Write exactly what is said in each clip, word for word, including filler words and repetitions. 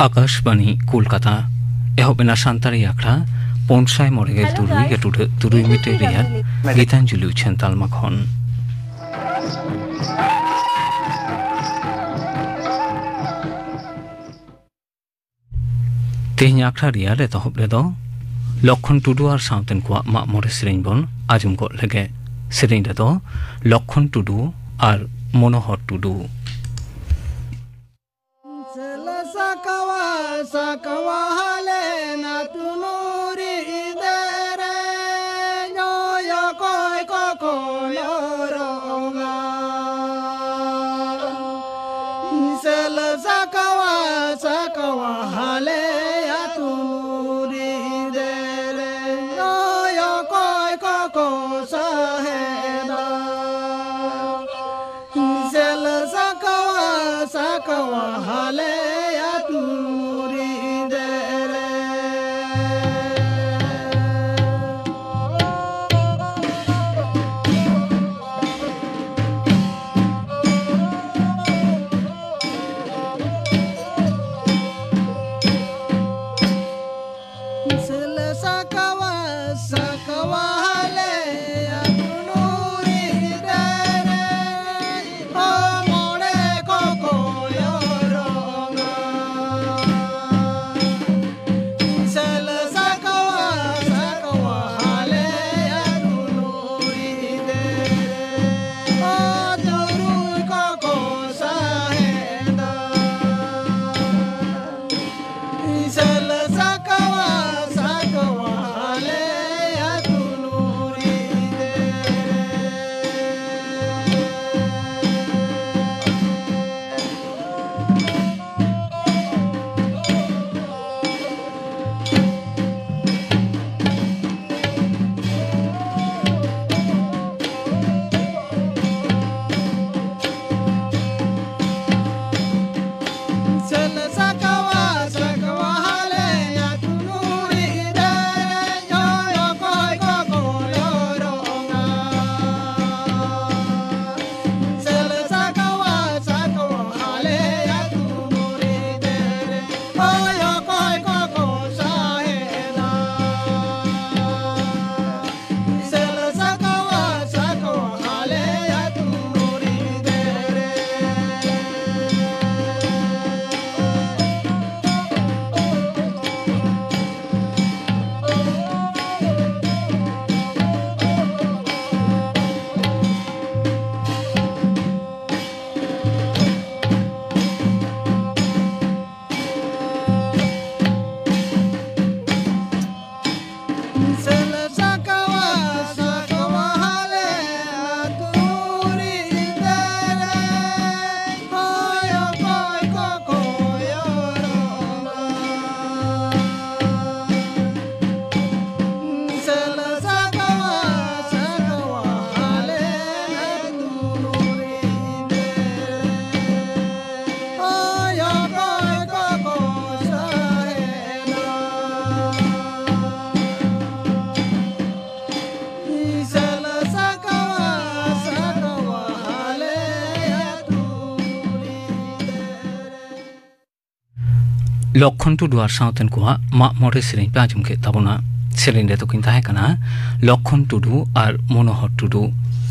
ᱟᱠᱟᱥᱵᱟᱱᱤ ᱠᱳᱞᱠᱟᱛᱟ᱾ ᱮᱦᱚᱵ ᱮᱱᱟ ᱥᱟᱱᱛᱟᱲᱤ ᱟᱠᱷᱲᱟ ᱯᱩᱱ ᱥᱟᱭ ᱢᱚᱬᱮ ᱜᱮᱞ ᱛᱩᱨᱩᱭ ᱜᱟᱹᱴᱩᱰᱟᱹ ᱛᱩᱨᱩᱭ ᱢᱤᱴᱟᱨ ᱨᱮᱭᱟᱜ ᱜᱤᱛᱟᱧᱡᱚᱞᱤ ᱩᱪᱷᱟᱹᱱ ᱛᱟᱞᱢᱟ ᱠᱷᱚᱱ᱾ ᱛᱮᱦᱮᱧ ᱟᱠᱷᱲᱟ ᱨᱮᱭᱟᱜ ᱮᱛᱚᱦᱚᱵ ᱨᱮᱫᱚ ᱞᱚᱠᱷᱚᱱ ᱴᱩᱰᱩ ᱟᱨ ᱥᱟᱶᱛᱮᱱ ᱠᱚᱣᱟᱜ ᱢᱟᱜ ᱢᱚᱬᱮ ᱥᱮᱨᱮᱧ ᱵᱚᱱ ᱟᱸᱡᱚᱢ ᱜᱚᱫ ᱞᱮᱜᱮ᱾ ᱥᱮᱨᱮᱧ ᱨᱮᱫᱚ ᱞᱚᱠᱷᱚᱱ ᱴᱩᱰᱩ ᱟᱨ ᱢᱚᱱᱳᱦᱚᱨ ᱴᱩᱰᱩ᱾ ᱥᱮᱞ ᱥᱟᱠᱣᱟ ᱥᱟᱠᱣᱟ ᱦᱟᱞᱮ ᱱᱟ ᱛᱩᱱᱩᱨᱤ ᱫᱮᱨᱮ ᱧᱚᱭᱚ ᱠᱚᱭ ᱠᱚᱠᱚ ᱞᱚᱨᱚᱝᱟ᱾ ᱥᱮᱞ ᱥᱟᱠᱣᱟ ᱥᱟᱠᱣᱟ ᱦᱟᱞᱮ ᱟᱛᱩ ᱨᱤᱫᱮᱨᱮ ᱚᱭᱚ ᱠᱚᱭ ᱠᱚᱠᱚ ᱥᱟᱦᱮᱫᱟ᱾ ᱥᱮᱞ ᱥᱟᱠᱣᱟ ᱥᱟᱠᱣᱟ ᱦᱟᱞᱮ ᱟᱛᱩ ᱨᱤᱫᱮᱨᱮ ᱞᱚᱠᱠᱷᱚᱱ ᱴᱩᱰᱩ ᱟᱨ ᱥᱟᱶᱛᱮᱱ ᱠᱚᱣᱟᱜ ᱢᱟᱜ ᱢᱚᱬᱮ ᱥᱮᱨᱮᱧ ᱯᱮ ᱟᱸᱡᱚᱢ ᱠᱮᱫ ᱛᱟᱵᱚᱱᱟ᱾ ᱥᱮᱨᱮᱧ ᱨᱮᱫᱚ ᱠᱤᱱ ᱛᱟᱦᱮᱸ ᱠᱟᱱᱟ ᱞᱚᱠᱠᱷᱚᱱ ᱴᱩᱰᱩ ᱟᱨ ᱢᱚᱱᱳᱦᱚᱨ ᱴᱩᱰᱩ᱾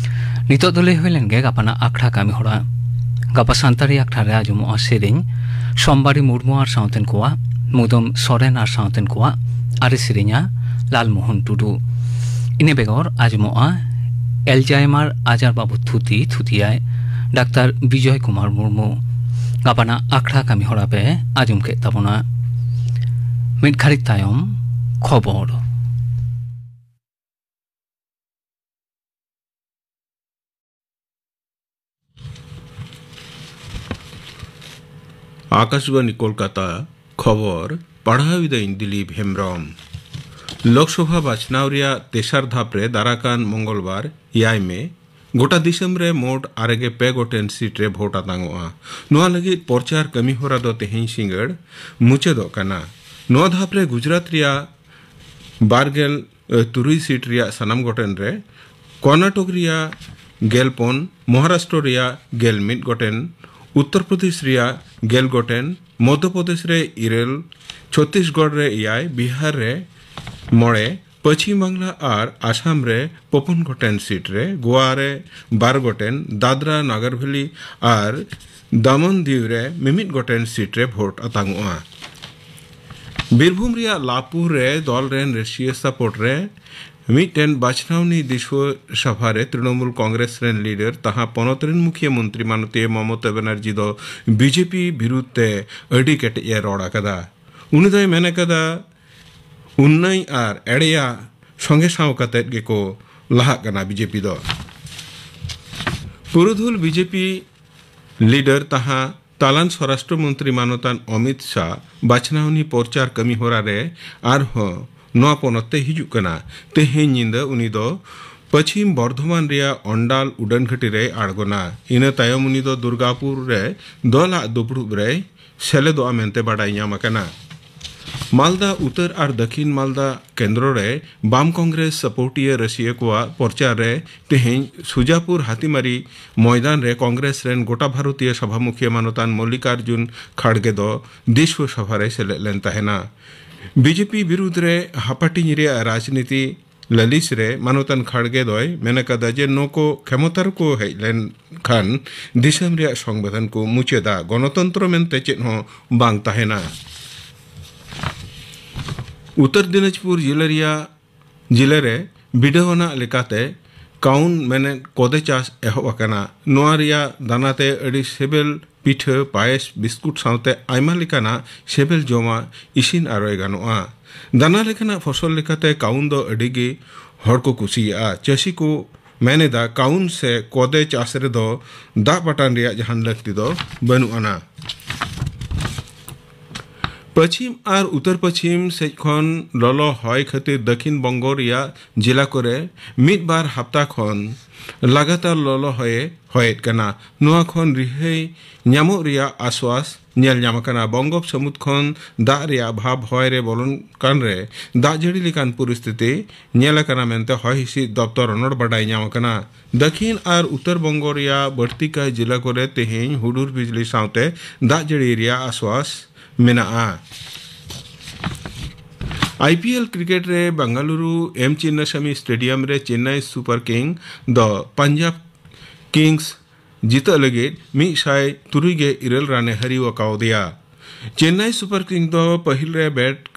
ᱱᱤᱛᱚᱜ ᱫᱚ ᱞᱟᱹᱭ ᱦᱩᱭ ᱞᱮᱱ ᱜᱮ ᱜᱟᱯᱟᱱᱟᱜ ᱟᱠᱷᱲᱟ ᱠᱟᱹᱢᱤ ᱦᱚᱨᱟ᱾ ᱜᱟᱯᱟ ᱥᱟᱱᱛᱟᱲᱤ ᱟᱠᱷᱲᱟ ᱨᱮ ᱟᱸᱡᱚᱢᱚᱜᱼᱟ ᱥᱮᱨᱮᱧ ᱥᱳᱢᱵᱟᱨᱤ ᱢᱩᱨᱢᱩ ᱟᱨ ᱥᱟᱶᱛᱮᱱ ᱠᱚᱣᱟᱜ, ᱢᱩᱫᱟᱹᱢ ᱥᱚᱨᱮᱱ ᱟᱨ ᱥᱟᱶᱛᱮᱱ ᱠᱚᱣᱟᱜ, ᱟᱨᱮ ᱥᱮᱨᱮᱧᱟ ᱞᱟᱞᱢᱳᱦᱚᱱ ᱴᱩᱰᱩ᱾ ᱤᱱᱟᱹ ᱵᱮᱜᱚᱨ ᱟᱸᱡᱚᱢᱚᱜᱼᱟ ᱮᱞᱡᱟᱭᱢᱟᱨ ᱟᱡᱟᱨ ᱵᱟᱵᱚᱫ ᱛᱷᱩᱛᱤ, ᱛᱷᱩᱛᱤᱭᱟᱭ ᱰᱟᱠᱛᱟᱨ ᱵᱤᱡᱚᱭ ᱠᱩᱢᱟᱨ ᱢᱩᱨᱢᱩ᱾ ᱜᱟᱯᱟᱱᱟᱜ ᱟᱠᱷᱲᱟ ᱠᱟᱹᱢᱤ ᱦᱚᱨᱟ ᱯᱮ ᱟᱸᱡᱚᱢ ᱠᱮᱫ ᱛᱟᱵᱚᱱᱟ᱾ ᱢᱤᱫ ᱜᱷᱟᱹᱲᱤᱡ ᱛᱟᱭᱚᱢ ᱠᱷᱚᱵᱚᱨ᱾ ᱟᱠᱟᱥᱵᱟᱱᱤ ᱠᱳᱞᱠᱟᱛᱟ, ᱠᱷᱚᱵᱚᱨ ᱯᱟᱲᱦᱟᱣ ᱤᱫᱟᱹᱧ ᱫᱤᱞᱤᱯ ᱦᱮᱢᱵᱨᱚᱢ᱾ ᱞᱳᱠᱥᱚᱵᱷᱟ ᱵᱟᱪᱷᱱᱟᱣ ᱨᱮᱭᱟᱜ ᱛᱮᱥᱟᱨ ᱫᱷᱟᱯ ᱨᱮ ᱫᱟᱨᱟᱠᱟᱱ ᱢᱚᱝᱜᱚᱞᱵᱟᱨ, ᱮᱭᱟᱭ ᱢᱮ, ᱜᱚᱴᱟ ᱫᱤᱥᱚᱢ ᱨᱮ ᱢᱳᱴ ᱟᱨᱮ ᱜᱮ ᱯᱮ ᱜᱚᱴᱮᱱ ᱥᱤᱴ ᱨᱮ ᱵᱷᱳᱴ ᱟᱛᱟᱝᱚᱜᱼᱟ᱾ ᱱᱚᱣᱟ ᱞᱟᱹᱜᱤᱫ ᱯᱨᱚᱪᱟᱨ ᱠᱟᱹᱢᱤ ᱦᱚᱨᱟ ᱫᱚ ᱛᱮᱦᱮᱧ ᱥᱤᱸᱜᱟᱹᱲ ᱢᱩᱪᱟᱹᱫᱚᱜ ᱠᱟᱱᱟ᱾ ᱱᱚᱣᱟ ᱫᱷᱟᱯ ᱨᱮ ᱜᱩᱡᱽᱨᱟᱴ ᱨᱮᱭᱟᱜ ᱵᱟᱨᱜᱮᱞ ᱛᱩᱨᱩᱭ ᱥᱤᱴ ᱨᱮᱭᱟᱜ ᱥᱟᱱᱟᱢ ᱜᱚᱴᱮᱱ ᱨᱮ, ᱠᱚᱨᱱᱟᱴᱚᱠ ᱨᱮᱭᱟᱜ ᱜᱮᱞ ᱯᱩᱱ, ᱢᱚᱦᱟᱨᱟᱥᱴᱨᱚ ᱨᱮᱭᱟᱜ ᱜᱮᱞ ᱢᱤᱫ ᱜᱚᱴᱮᱱ, ᱩᱛᱛᱚᱨ ᱯᱨᱚᱫᱮᱥ ᱨᱮᱭᱟᱜ ᱜᱮᱞ ᱜᱚᱴᱮᱱ, ᱢᱚᱫᱽᱫᱷᱚ ᱯᱨᱚᱫᱮᱥ ᱨᱮ ᱤᱨᱟᱹᱞ, ᱪᱷᱚᱛᱛᱤᱥᱜᱚᱲ ᱨᱮ ᱮᱭᱟᱭ, ᱵᱤᱦᱟᱨ ᱨᱮ ᱢᱚᱬᱮ, ᱯᱚᱪᱷᱤᱢ ᱵᱟᱝᱞᱟ ᱟᱨ ᱟᱥᱟᱢ ᱨᱮ ᱯᱮ ᱯᱩᱱ ᱜᱚᱴᱮᱱ ᱥᱤᱴ ᱨᱮ, ᱜᱳᱣᱟ ᱨᱮ ᱵᱟᱨ ᱜᱚᱴᱮᱱ, ᱫᱟᱫᱨᱟ ᱱᱟᱜᱟᱨ ᱦᱟᱵᱷᱮᱞᱤ ᱟᱨ ᱫᱟᱢᱚᱱ ᱫᱤᱣ ᱨᱮ ᱢᱤᱢᱤᱫ ᱜᱚᱴᱮᱱ ᱥᱤᱴ ᱨᱮ ᱵᱷᱳᱴ ᱟᱛᱟᱝᱚᱜᱼᱟ᱾ ᱵᱤᱨᱵᱷᱩᱢ ᱨᱮᱭᱟᱜ ᱞᱟᱵᱷᱯᱩᱨ ᱨᱮ ᱫᱚᱞ ᱨᱮᱱ ᱨᱟᱹᱥᱤᱭᱟᱹ ᱥᱟᱯᱳᱨᱴ ᱨᱮ ᱢᱤᱫᱴᱮᱱ ᱵᱟᱪᱷᱱᱟᱣᱱᱤ ᱫᱤᱥᱩᱣᱟᱹ ᱥᱚᱵᱷᱟ ᱨᱮ ᱛᱨᱤᱱᱚᱢᱩᱞ ᱠᱚᱝᱜᱨᱮᱥ ᱨᱮᱱ ᱞᱤᱰᱟᱨ ᱛᱟᱦᱟ ᱯᱚᱱᱚᱛ ᱨᱮᱱ ᱢᱩᱠᱷᱤᱭᱟᱹ ᱢᱚᱱᱛᱨᱤ ᱢᱟᱱᱚᱛᱤᱭᱟᱹ ᱢᱚᱢᱚᱛᱟ ᱵᱟᱱᱟᱨᱡᱤ ᱫᱚ ᱵᱤᱡᱮᱯᱤ ᱵᱤᱨᱩᱫᱷ ᱛᱮ ᱟᱹᱰᱤ ᱠᱮᱴᱮᱡ ᱮ ᱨᱚᱲ ᱟᱠᱟᱫᱟ᱾ ᱩᱱᱤ ᱫᱚᱭ ᱢᱮᱱ ᱟᱠᱟᱫᱟ, ᱩᱱᱱᱟᱹᱭ ᱟᱨ ᱮᱲᱮᱭᱟ ᱥᱚᱸᱜᱮ ᱥᱟᱶ ᱠᱟᱛᱮᱫ ᱜᱮᱠᱚ ᱞᱟᱦᱟᱜ ᱠᱟᱱᱟ ᱵᱤᱡᱮᱯᱤ ᱫᱚ᱾ ᱯᱩᱨᱩᱫᱷᱩᱞ ᱵᱤᱡᱮᱯᱤ ᱞᱤᱰᱟᱨ ᱛᱟᱦᱟ ᱛᱟᱞᱟᱱ ᱥᱚᱨᱟᱥᱴᱨᱚ ᱢᱚᱱᱛᱨᱤ ᱢᱟᱱᱚᱛᱟᱱ ᱚᱢᱤᱛ ᱥᱟᱦ ᱵᱟᱪᱷᱱᱟᱣᱱᱤ ᱯᱨᱚᱪᱟᱨ ᱠᱟᱹᱢᱤ ᱦᱚᱨᱟ ᱨᱮ ᱟᱨᱦᱚᱸ ᱱᱚᱣᱟ ᱯᱚᱱᱚᱛ ᱛᱮ ᱦᱤᱡᱩᱜ ᱠᱟᱱᱟ᱾ ᱛᱮᱦᱮᱧ ᱧᱤᱫᱟᱹ ᱩᱱᱤ ᱫᱚ ᱯᱚᱪᱷᱤᱢ ᱵᱚᱨᱫᱷᱚᱢᱟᱱ ᱨᱮᱭᱟᱜ ᱚᱱᱰᱟᱞ ᱩᱰᱟᱹᱱ ᱜᱷᱟᱹᱴᱤ ᱨᱮᱭ ᱟᱬᱜᱚᱱᱟ᱾ ᱤᱱᱟᱹ ᱛᱟᱭᱚᱢ ᱩᱱᱤ ᱫᱚ ᱫᱩᱨᱜᱟᱯᱩᱨ ᱨᱮ ᱫᱚᱞᱟᱜ ᱫᱩᱯᱲᱩᱵ ᱨᱮᱭ ᱥᱮᱞᱮᱫᱚᱜᱼᱟ ᱢᱮᱱᱛᱮ ᱵᱟᱰᱟᱭ ᱧᱟᱢ ᱟᱠᱟᱱᱟ᱾ ᱢᱟᱞᱫᱟ ᱩᱛᱟᱹᱨ ᱟᱨ ᱫᱟᱹᱠᱷᱤᱱ ᱢᱟᱞᱫᱟ ᱠᱮᱱᱫᱨᱚ ᱨᱮ ᱵᱟᱢ ᱠᱚᱝᱜᱨᱮᱥ ᱥᱟᱯᱳᱨᱴᱤᱭᱟᱹ ᱨᱟᱹᱥᱤᱭᱟᱹ ᱠᱚᱣᱟᱜ ᱯᱨᱚᱪᱟᱨ ᱨᱮ ᱛᱮᱦᱮᱧ ᱥᱩᱡᱟᱯᱩᱨ ᱦᱟᱛᱤᱢᱟᱨᱤ ᱢᱚᱭᱫᱟᱱ ᱨᱮ ᱠᱚᱝᱜᱨᱮᱥ ᱨᱮᱱ ᱜᱚᱴᱟ ᱵᱷᱟᱨᱚᱛᱤᱭᱚ ᱥᱚᱵᱷᱟ ᱢᱩᱠᱷᱤᱭᱟᱹ ᱢᱟᱱᱚᱛᱟᱱ ᱢᱚᱞᱞᱤᱠᱟᱨᱡᱩᱱ ᱠᱷᱟᱲᱜᱮ ᱫᱚ ᱫᱤᱥᱣᱟᱹ ᱥᱚᱵᱷᱟ ᱨᱮᱭ ᱥᱮᱞᱮᱫ ᱞᱮᱱ ᱛᱟᱦᱮᱱᱟ᱾ ᱵᱤᱡᱮᱯᱤ ᱵᱤᱨᱩᱫᱽ ᱨᱮ ᱦᱟᱯᱟᱴᱤᱧ ᱨᱮᱭᱟᱜ ᱨᱟᱡᱽᱱᱤᱛᱤ ᱞᱟᱹᱞᱤᱥ ᱨᱮ ᱢᱟᱱᱚᱛᱟᱱ ᱠᱷᱟᱲᱜᱮ ᱫᱚᱭ ᱢᱮᱱ ᱟᱠᱟᱫᱟ ᱡᱮ ᱱᱩᱠᱩ ᱠᱷᱮᱢᱚᱛᱟ ᱨᱮᱠᱚ ᱦᱮᱡ ᱞᱮᱱ ᱠᱷᱟᱱ ᱫᱤᱥᱚᱢ ᱨᱮᱭᱟᱜ ᱥᱚᱝᱵᱤᱫᱷᱟᱱ ᱠᱚ ᱢᱩᱪᱟᱹᱫᱟ, ᱜᱚᱱᱚᱛᱚᱱᱛᱨᱚ ᱢᱮᱱᱛᱮ ᱪᱮᱫ ᱦᱚᱸ ᱵᱟᱝ ᱛᱟᱦᱮᱱᱟ᱾ ᱩᱛᱛᱚᱨ ᱫᱤᱱᱟᱡᱽᱯᱩᱨ ᱡᱤᱞᱟᱹ ᱨᱮᱭᱟᱜ ᱡᱤᱞᱟᱹ ᱨᱮ ᱵᱤᱰᱟᱹᱣ ᱟᱱᱟᱜ ᱞᱮᱠᱟᱛᱮ ᱠᱟᱣᱩᱱ ᱢᱮᱱᱮᱫ ᱠᱚᱫᱮ ᱪᱟᱥ ᱮᱦᱚᱵ ᱟᱠᱟᱱᱟ᱾ ᱱᱚᱣᱟ ᱨᱮᱭᱟᱜ ᱫᱟᱱᱟᱛᱮ ᱟᱹᱰᱤ ᱥᱤᱵᱤᱞ ᱯᱤᱴᱷᱟᱹ, ᱯᱟᱭᱮᱥ, ᱵᱤᱥᱠᱩᱴ ᱥᱟᱶᱛᱮ ᱟᱭᱢᱟ ᱞᱮᱠᱟᱱᱟᱜ ᱥᱤᱵᱤᱞ ᱡᱚᱢᱟᱜ ᱤᱥᱤᱱ ᱟᱨᱚᱭ ᱜᱟᱱᱚᱜᱼᱟ᱾ ᱫᱟᱱᱟ ᱞᱮᱠᱟᱱᱟᱜ ᱯᱷᱚᱥᱚᱞ ᱞᱮᱠᱟᱛᱮ ᱠᱟᱣᱩᱱ ᱫᱚ ᱟᱹᱰᱤ ᱜᱮ ᱦᱚᱲ ᱠᱚ ᱠᱩᱥᱤᱭᱟᱜᱼᱟ᱾ ᱪᱟᱹᱥᱤ ᱠᱚ ᱢᱮᱱ ᱮᱫᱟ, ᱠᱟᱣᱩᱱ ᱥᱮ ᱠᱚᱫᱮ ᱪᱟᱥ ᱨᱮᱫᱚ ᱫᱟᱜ ᱯᱟᱴᱟᱱ ᱨᱮᱭᱟᱜ ᱡᱟᱦᱟᱱ ᱞᱟᱹᱠᱛᱤ ᱫᱚ ᱵᱟᱹᱱᱩᱜ ᱟᱱᱟ᱾ ᱯᱟᱹᱪᱷᱤᱢ ᱟᱨ ᱩᱛᱟᱹᱨ ᱯᱟᱹᱪᱷᱤᱢ ᱥᱮᱫ ᱠᱷᱚᱱ ᱞᱚᱞᱚ ᱦᱚᱭ ᱠᱷᱟᱹᱛᱤᱨ ᱫᱟᱹᱠᱷᱤᱱ ᱵᱚᱝᱜᱚ ᱨᱮᱭᱟᱜ ᱡᱮᱞᱟ ᱠᱚᱨᱮ ᱢᱤᱫ ᱵᱟᱨ ᱦᱟᱯᱛᱟ ᱠᱷᱚᱱ ᱞᱟᱜᱟᱛᱟᱨ ᱞᱚᱞᱚ ᱦᱚᱭᱮ ᱦᱚᱭᱮᱫ ᱠᱟᱱᱟ᱾ ᱱᱚᱣᱟ ᱠᱷᱚᱱ ᱨᱤᱦᱟᱹᱭ ᱧᱟᱢᱚᱜ ᱨᱮᱭᱟᱜ ᱟᱥᱣᱟᱥ ᱧᱮᱞ ᱧᱟᱢ ᱟᱠᱟᱱᱟ᱾ ᱵᱚᱝᱜᱳᱯ ᱥᱟᱹᱢᱩᱫ ᱠᱷᱚᱱ ᱫᱟᱜ ᱨᱮᱭᱟᱜ ᱵᱷᱟᱵᱽ ᱦᱚᱭ ᱨᱮ ᱵᱚᱞᱚᱱ ᱠᱟᱱ ᱨᱮ ᱫᱟᱜ ᱡᱟᱹᱲᱤ ᱞᱮᱠᱟᱱ ᱯᱚᱨᱤᱥᱛᱷᱤᱛᱤ ᱧᱮᱞ ᱟᱠᱟᱱᱟ ᱢᱮᱱᱛᱮ ᱦᱚᱭ ᱦᱤᱸᱥᱤᱫ ᱫᱚᱯᱛᱚᱨ ᱨᱚᱱᱚᱲ ᱵᱟᱰᱟᱭ ᱧᱟᱢ ᱟᱠᱟᱱᱟ᱾ ᱫᱟᱹᱠᱷᱤᱱ ᱟᱨ ᱩᱛᱛᱚᱨ ᱵᱚᱝᱜᱚ ᱨᱮᱭᱟᱜ ᱵᱟᱹᱲᱛᱤ ᱠᱟᱭ ᱡᱮᱞᱟ ᱠᱚᱨᱮ ᱛᱮᱦᱮᱧ ᱦᱩᱰᱩᱨ ᱵᱤᱡᱽᱞᱤ ᱥᱟᱶᱛᱮ ᱫᱟᱜ ᱡᱟᱹᱲᱤ ᱨᱮᱭᱟᱜ ᱟᱥᱣᱟᱥ ᱢᱮᱱᱟᱜᱼᱟ᱾ ᱟᱭ ᱯᱤ ᱮᱞ ᱠᱨᱤᱠᱮᱴ ᱨᱮ ᱵᱟᱝᱜᱟᱞᱩᱨᱩ ᱮᱢ ᱪᱤᱱᱱᱟᱥᱟᱢᱤ ᱥᱴᱮᱰᱤᱭᱟᱢ ᱨᱮ ᱪᱮᱱᱱᱟᱭ ᱥᱩᱯᱟᱨ ᱠᱤᱝ ᱫᱚ ᱯᱟᱧᱡᱟᱵᱽ ᱠᱤᱝᱥ ᱡᱤᱛᱟᱹᱜ ᱞᱟᱹᱜᱤᱫ ᱢᱤᱫ ᱥᱟᱭ ᱛᱩᱨᱩᱭ ᱜᱮ ᱤᱨᱟᱹᱞ ᱨᱟᱱᱮ ᱦᱟᱹᱨᱤᱣ ᱟᱠᱟᱣᱫᱮᱭᱟ᱾ ᱪᱮᱱᱱᱟᱭ ᱥᱩᱯᱟᱨ ᱠᱤᱝ ᱫᱚ ᱯᱟᱹᱦᱤᱞ ᱨᱮ ᱵᱮᱴ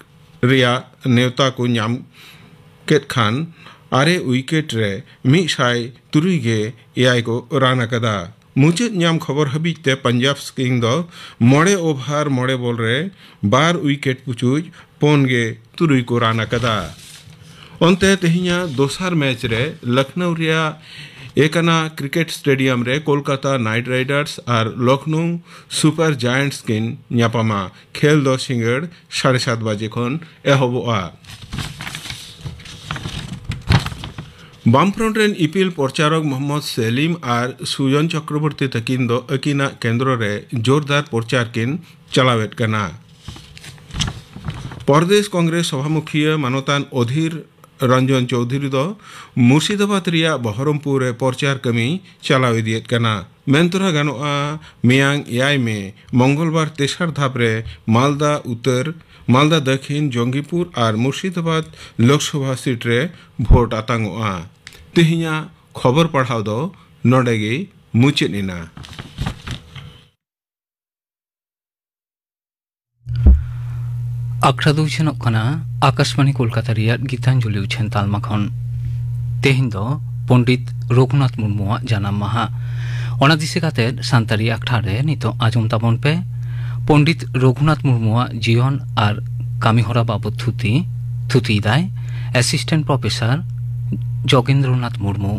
ᱨᱮᱭᱟᱜ ᱱᱮᱣᱛᱟ ᱠᱚ ᱧᱟᱢ ᱠᱮᱫ ᱠᱷᱟᱱ ᱟᱨᱮ ᱩᱭᱠᱮᱴ ᱨᱮ ᱢᱤᱫ ᱥᱟᱭ ᱛᱩᱨᱩᱭ ᱜᱮ ᱮᱭᱟᱭ ᱠᱚ ᱨᱟᱱ ᱟᱠᱟᱫᱟ᱾ ᱢᱩᱪᱟᱹᱫ ᱧᱟᱢ ᱠᱷᱚᱵᱚᱨ ᱦᱟᱹᱵᱤᱡ ᱛᱮ ᱯᱟᱧᱡᱟᱵᱽ ᱠᱤᱝ ᱫᱚ ᱢᱚᱬᱮ ᱳᱵᱷᱟᱨ ᱢᱚᱬᱮ ᱵᱚᱞ ᱨᱮ ᱵᱟᱨ ᱩᱭᱠᱮᱴ ᱯᱩᱪᱩᱡ ᱯᱩᱱ ᱜᱮ ᱛᱩᱨᱩᱭ ᱠᱚ ᱨᱟᱱ ᱟᱠᱟᱫᱟ᱾ ᱚᱱᱛᱮ ᱛᱮᱦᱮᱧᱟᱜ ᱫᱚᱥᱟᱨ ᱢᱮᱪ ᱨᱮ ᱞᱚᱠᱷᱱᱚᱣ ᱨᱮᱭᱟᱜ ᱮᱠᱟᱱᱟ ᱠᱨᱤᱠᱮᱴ ᱥᱴᱮᱰᱤᱭᱟᱢ ᱨᱮ ᱠᱳᱞᱠᱟᱛᱟ ᱱᱟᱭᱤᱴ ᱨᱟᱭᱰᱟᱨᱥ ᱟᱨ ᱞᱚᱠᱷᱱᱚᱣ ᱥᱩᱯᱟᱨ ᱡᱟᱭᱮᱱᱴᱥ ᱠᱤᱱ ᱧᱟᱯᱟᱢᱟ᱾ ᱠᱷᱮᱞ ᱫᱚ ᱥᱤᱸᱜᱟᱹᱲ ᱥᱟᱲᱮ ᱥᱟᱛ ᱵᱟᱡᱮ ᱠᱷᱚᱱ ᱮᱦᱚᱵᱚᱜᱼᱟ᱾ ᱵᱟᱢᱯᱷᱨᱚᱱᱴ ᱨᱮᱱ ᱤᱯᱤᱞ ᱯᱨᱚᱪᱟᱨᱚᱠ ᱢᱚᱦᱚᱢᱢᱚᱫᱽ ᱥᱮᱞᱤᱢ ᱟᱨ ᱥᱩᱡᱚᱱ ᱪᱚᱠᱨᱚᱵᱚᱨᱛᱤ ᱛᱟᱹᱠᱤᱱ ᱫᱚ ᱟᱹᱠᱤᱱᱟᱜ ᱠᱮᱱᱫᱨᱚ ᱨᱮ ᱡᱳᱨᱫᱟᱨ ᱯᱨᱚᱪᱟᱨ ᱠᱤᱱ ᱪᱟᱞᱟᱣᱮᱫ ᱠᱟᱱᱟ᱾ ᱯᱨᱚᱫᱮᱥ ᱠᱚᱝᱜᱨᱮᱥ ᱥᱚᱵᱷᱟᱢᱩᱠᱷᱤᱭᱟᱹ ᱢᱟᱱᱚᱛᱟᱱ ᱚᱫᱷᱤᱨ ᱨᱚᱧᱡᱚᱱ ᱪᱳᱣᱫᱷᱩᱨᱤ ᱫᱚ ᱢᱩᱨᱥᱤᱫᱟᱵᱟᱫᱽ ᱨᱮᱭᱟᱜ ᱵᱚᱦᱚᱨᱚᱢᱯᱩᱨ ᱨᱮ ᱯᱨᱚᱪᱟᱨ ᱠᱟᱹᱢᱤ ᱪᱟᱞᱟᱣ ᱤᱫᱤᱭᱮᱫ ᱠᱟᱱᱟ᱾ ᱢᱮᱱ ᱛᱚᱨᱟ ᱜᱟᱱᱚᱜᱼᱟ, ᱢᱮᱭᱟᱝ ᱮᱭᱟᱭ ᱢᱮ, ᱢᱚᱝᱜᱚᱞᱵᱟᱨ ᱛᱮᱥᱟᱨ ᱫᱷᱟᱯ ᱨᱮ ᱢᱟᱞᱫᱟ ᱩᱛᱛᱚᱨ, ᱢᱟᱞᱫᱟ ᱫᱟᱹᱠᱷᱤᱱ, ᱡᱚᱝᱜᱤᱯᱩᱨ ᱟᱨ ᱢᱩᱨᱥᱤᱫᱟᱵᱟᱫᱽ ᱞᱳᱠᱥᱚᱵᱷᱟ ᱥᱤᱴ ᱨᱮ ᱵᱷᱳᱴ ᱟᱛᱟᱝᱚᱜᱼᱟ᱾ ᱛᱮᱦᱮᱧᱟᱜ ᱠᱷᱚᱵᱚᱨ ᱯᱟᱲᱦᱟᱣ ᱫᱚ ᱱᱚᱰᱮ ᱜᱮ ᱢᱩᱪᱟᱹᱫ ᱮᱱᱟ᱾ ᱟᱠᱷᱲᱟ ᱫᱚ ᱩᱪᱷᱟᱹᱱᱚᱜ ᱠᱟᱱᱟ ᱟᱠᱟᱥᱵᱟᱬᱤ ᱠᱳᱞᱠᱟᱛᱟ ᱨᱮᱭᱟᱜ ᱜᱤᱛᱟᱧᱡᱚᱞᱤ ᱩᱪᱷᱟᱹᱱ ᱛᱟᱞᱢᱟ ᱠᱷᱚᱱ᱾ ᱛᱮᱦᱮᱧ ᱫᱚ ᱯᱚᱱᱰᱤᱛ ᱨᱚᱜᱷᱩᱱᱟᱛᱷ ᱢᱩᱨᱢᱩᱣᱟᱜ ᱡᱟᱱᱟᱢ ᱢᱟᱦᱟ᱾ ᱚᱱᱟ ᱫᱤᱥᱟᱹ ᱠᱟᱛᱮ ᱥᱟᱱᱛᱟᱲᱤ ᱟᱠᱷᱲᱟ ᱨᱮ ᱱᱤᱛᱚᱜ ᱟᱸᱡᱚᱢ ᱛᱟᱵᱚᱱ ᱯᱮ ᱯᱚᱱᱰᱤᱛ ᱨᱚᱜᱷᱩᱱᱟᱛᱷ ᱢᱩᱨᱢᱩᱣᱟᱜ ᱡᱤᱭᱚᱱ ᱟᱨ ᱠᱟᱹᱢᱤᱦᱚᱨᱟ ᱵᱟᱵᱚᱛ ᱛᱷᱩᱛᱤ᱾ ᱛᱷᱩᱛᱤᱭᱮᱫᱟᱭ ᱮᱥᱤᱥᱴᱮᱱᱴ ᱯᱨᱚᱯᱷᱮᱥᱚᱨ ᱡᱳᱜᱮᱱᱫᱨᱚᱱᱟᱛᱷ ᱢᱩᱨᱢᱩ᱾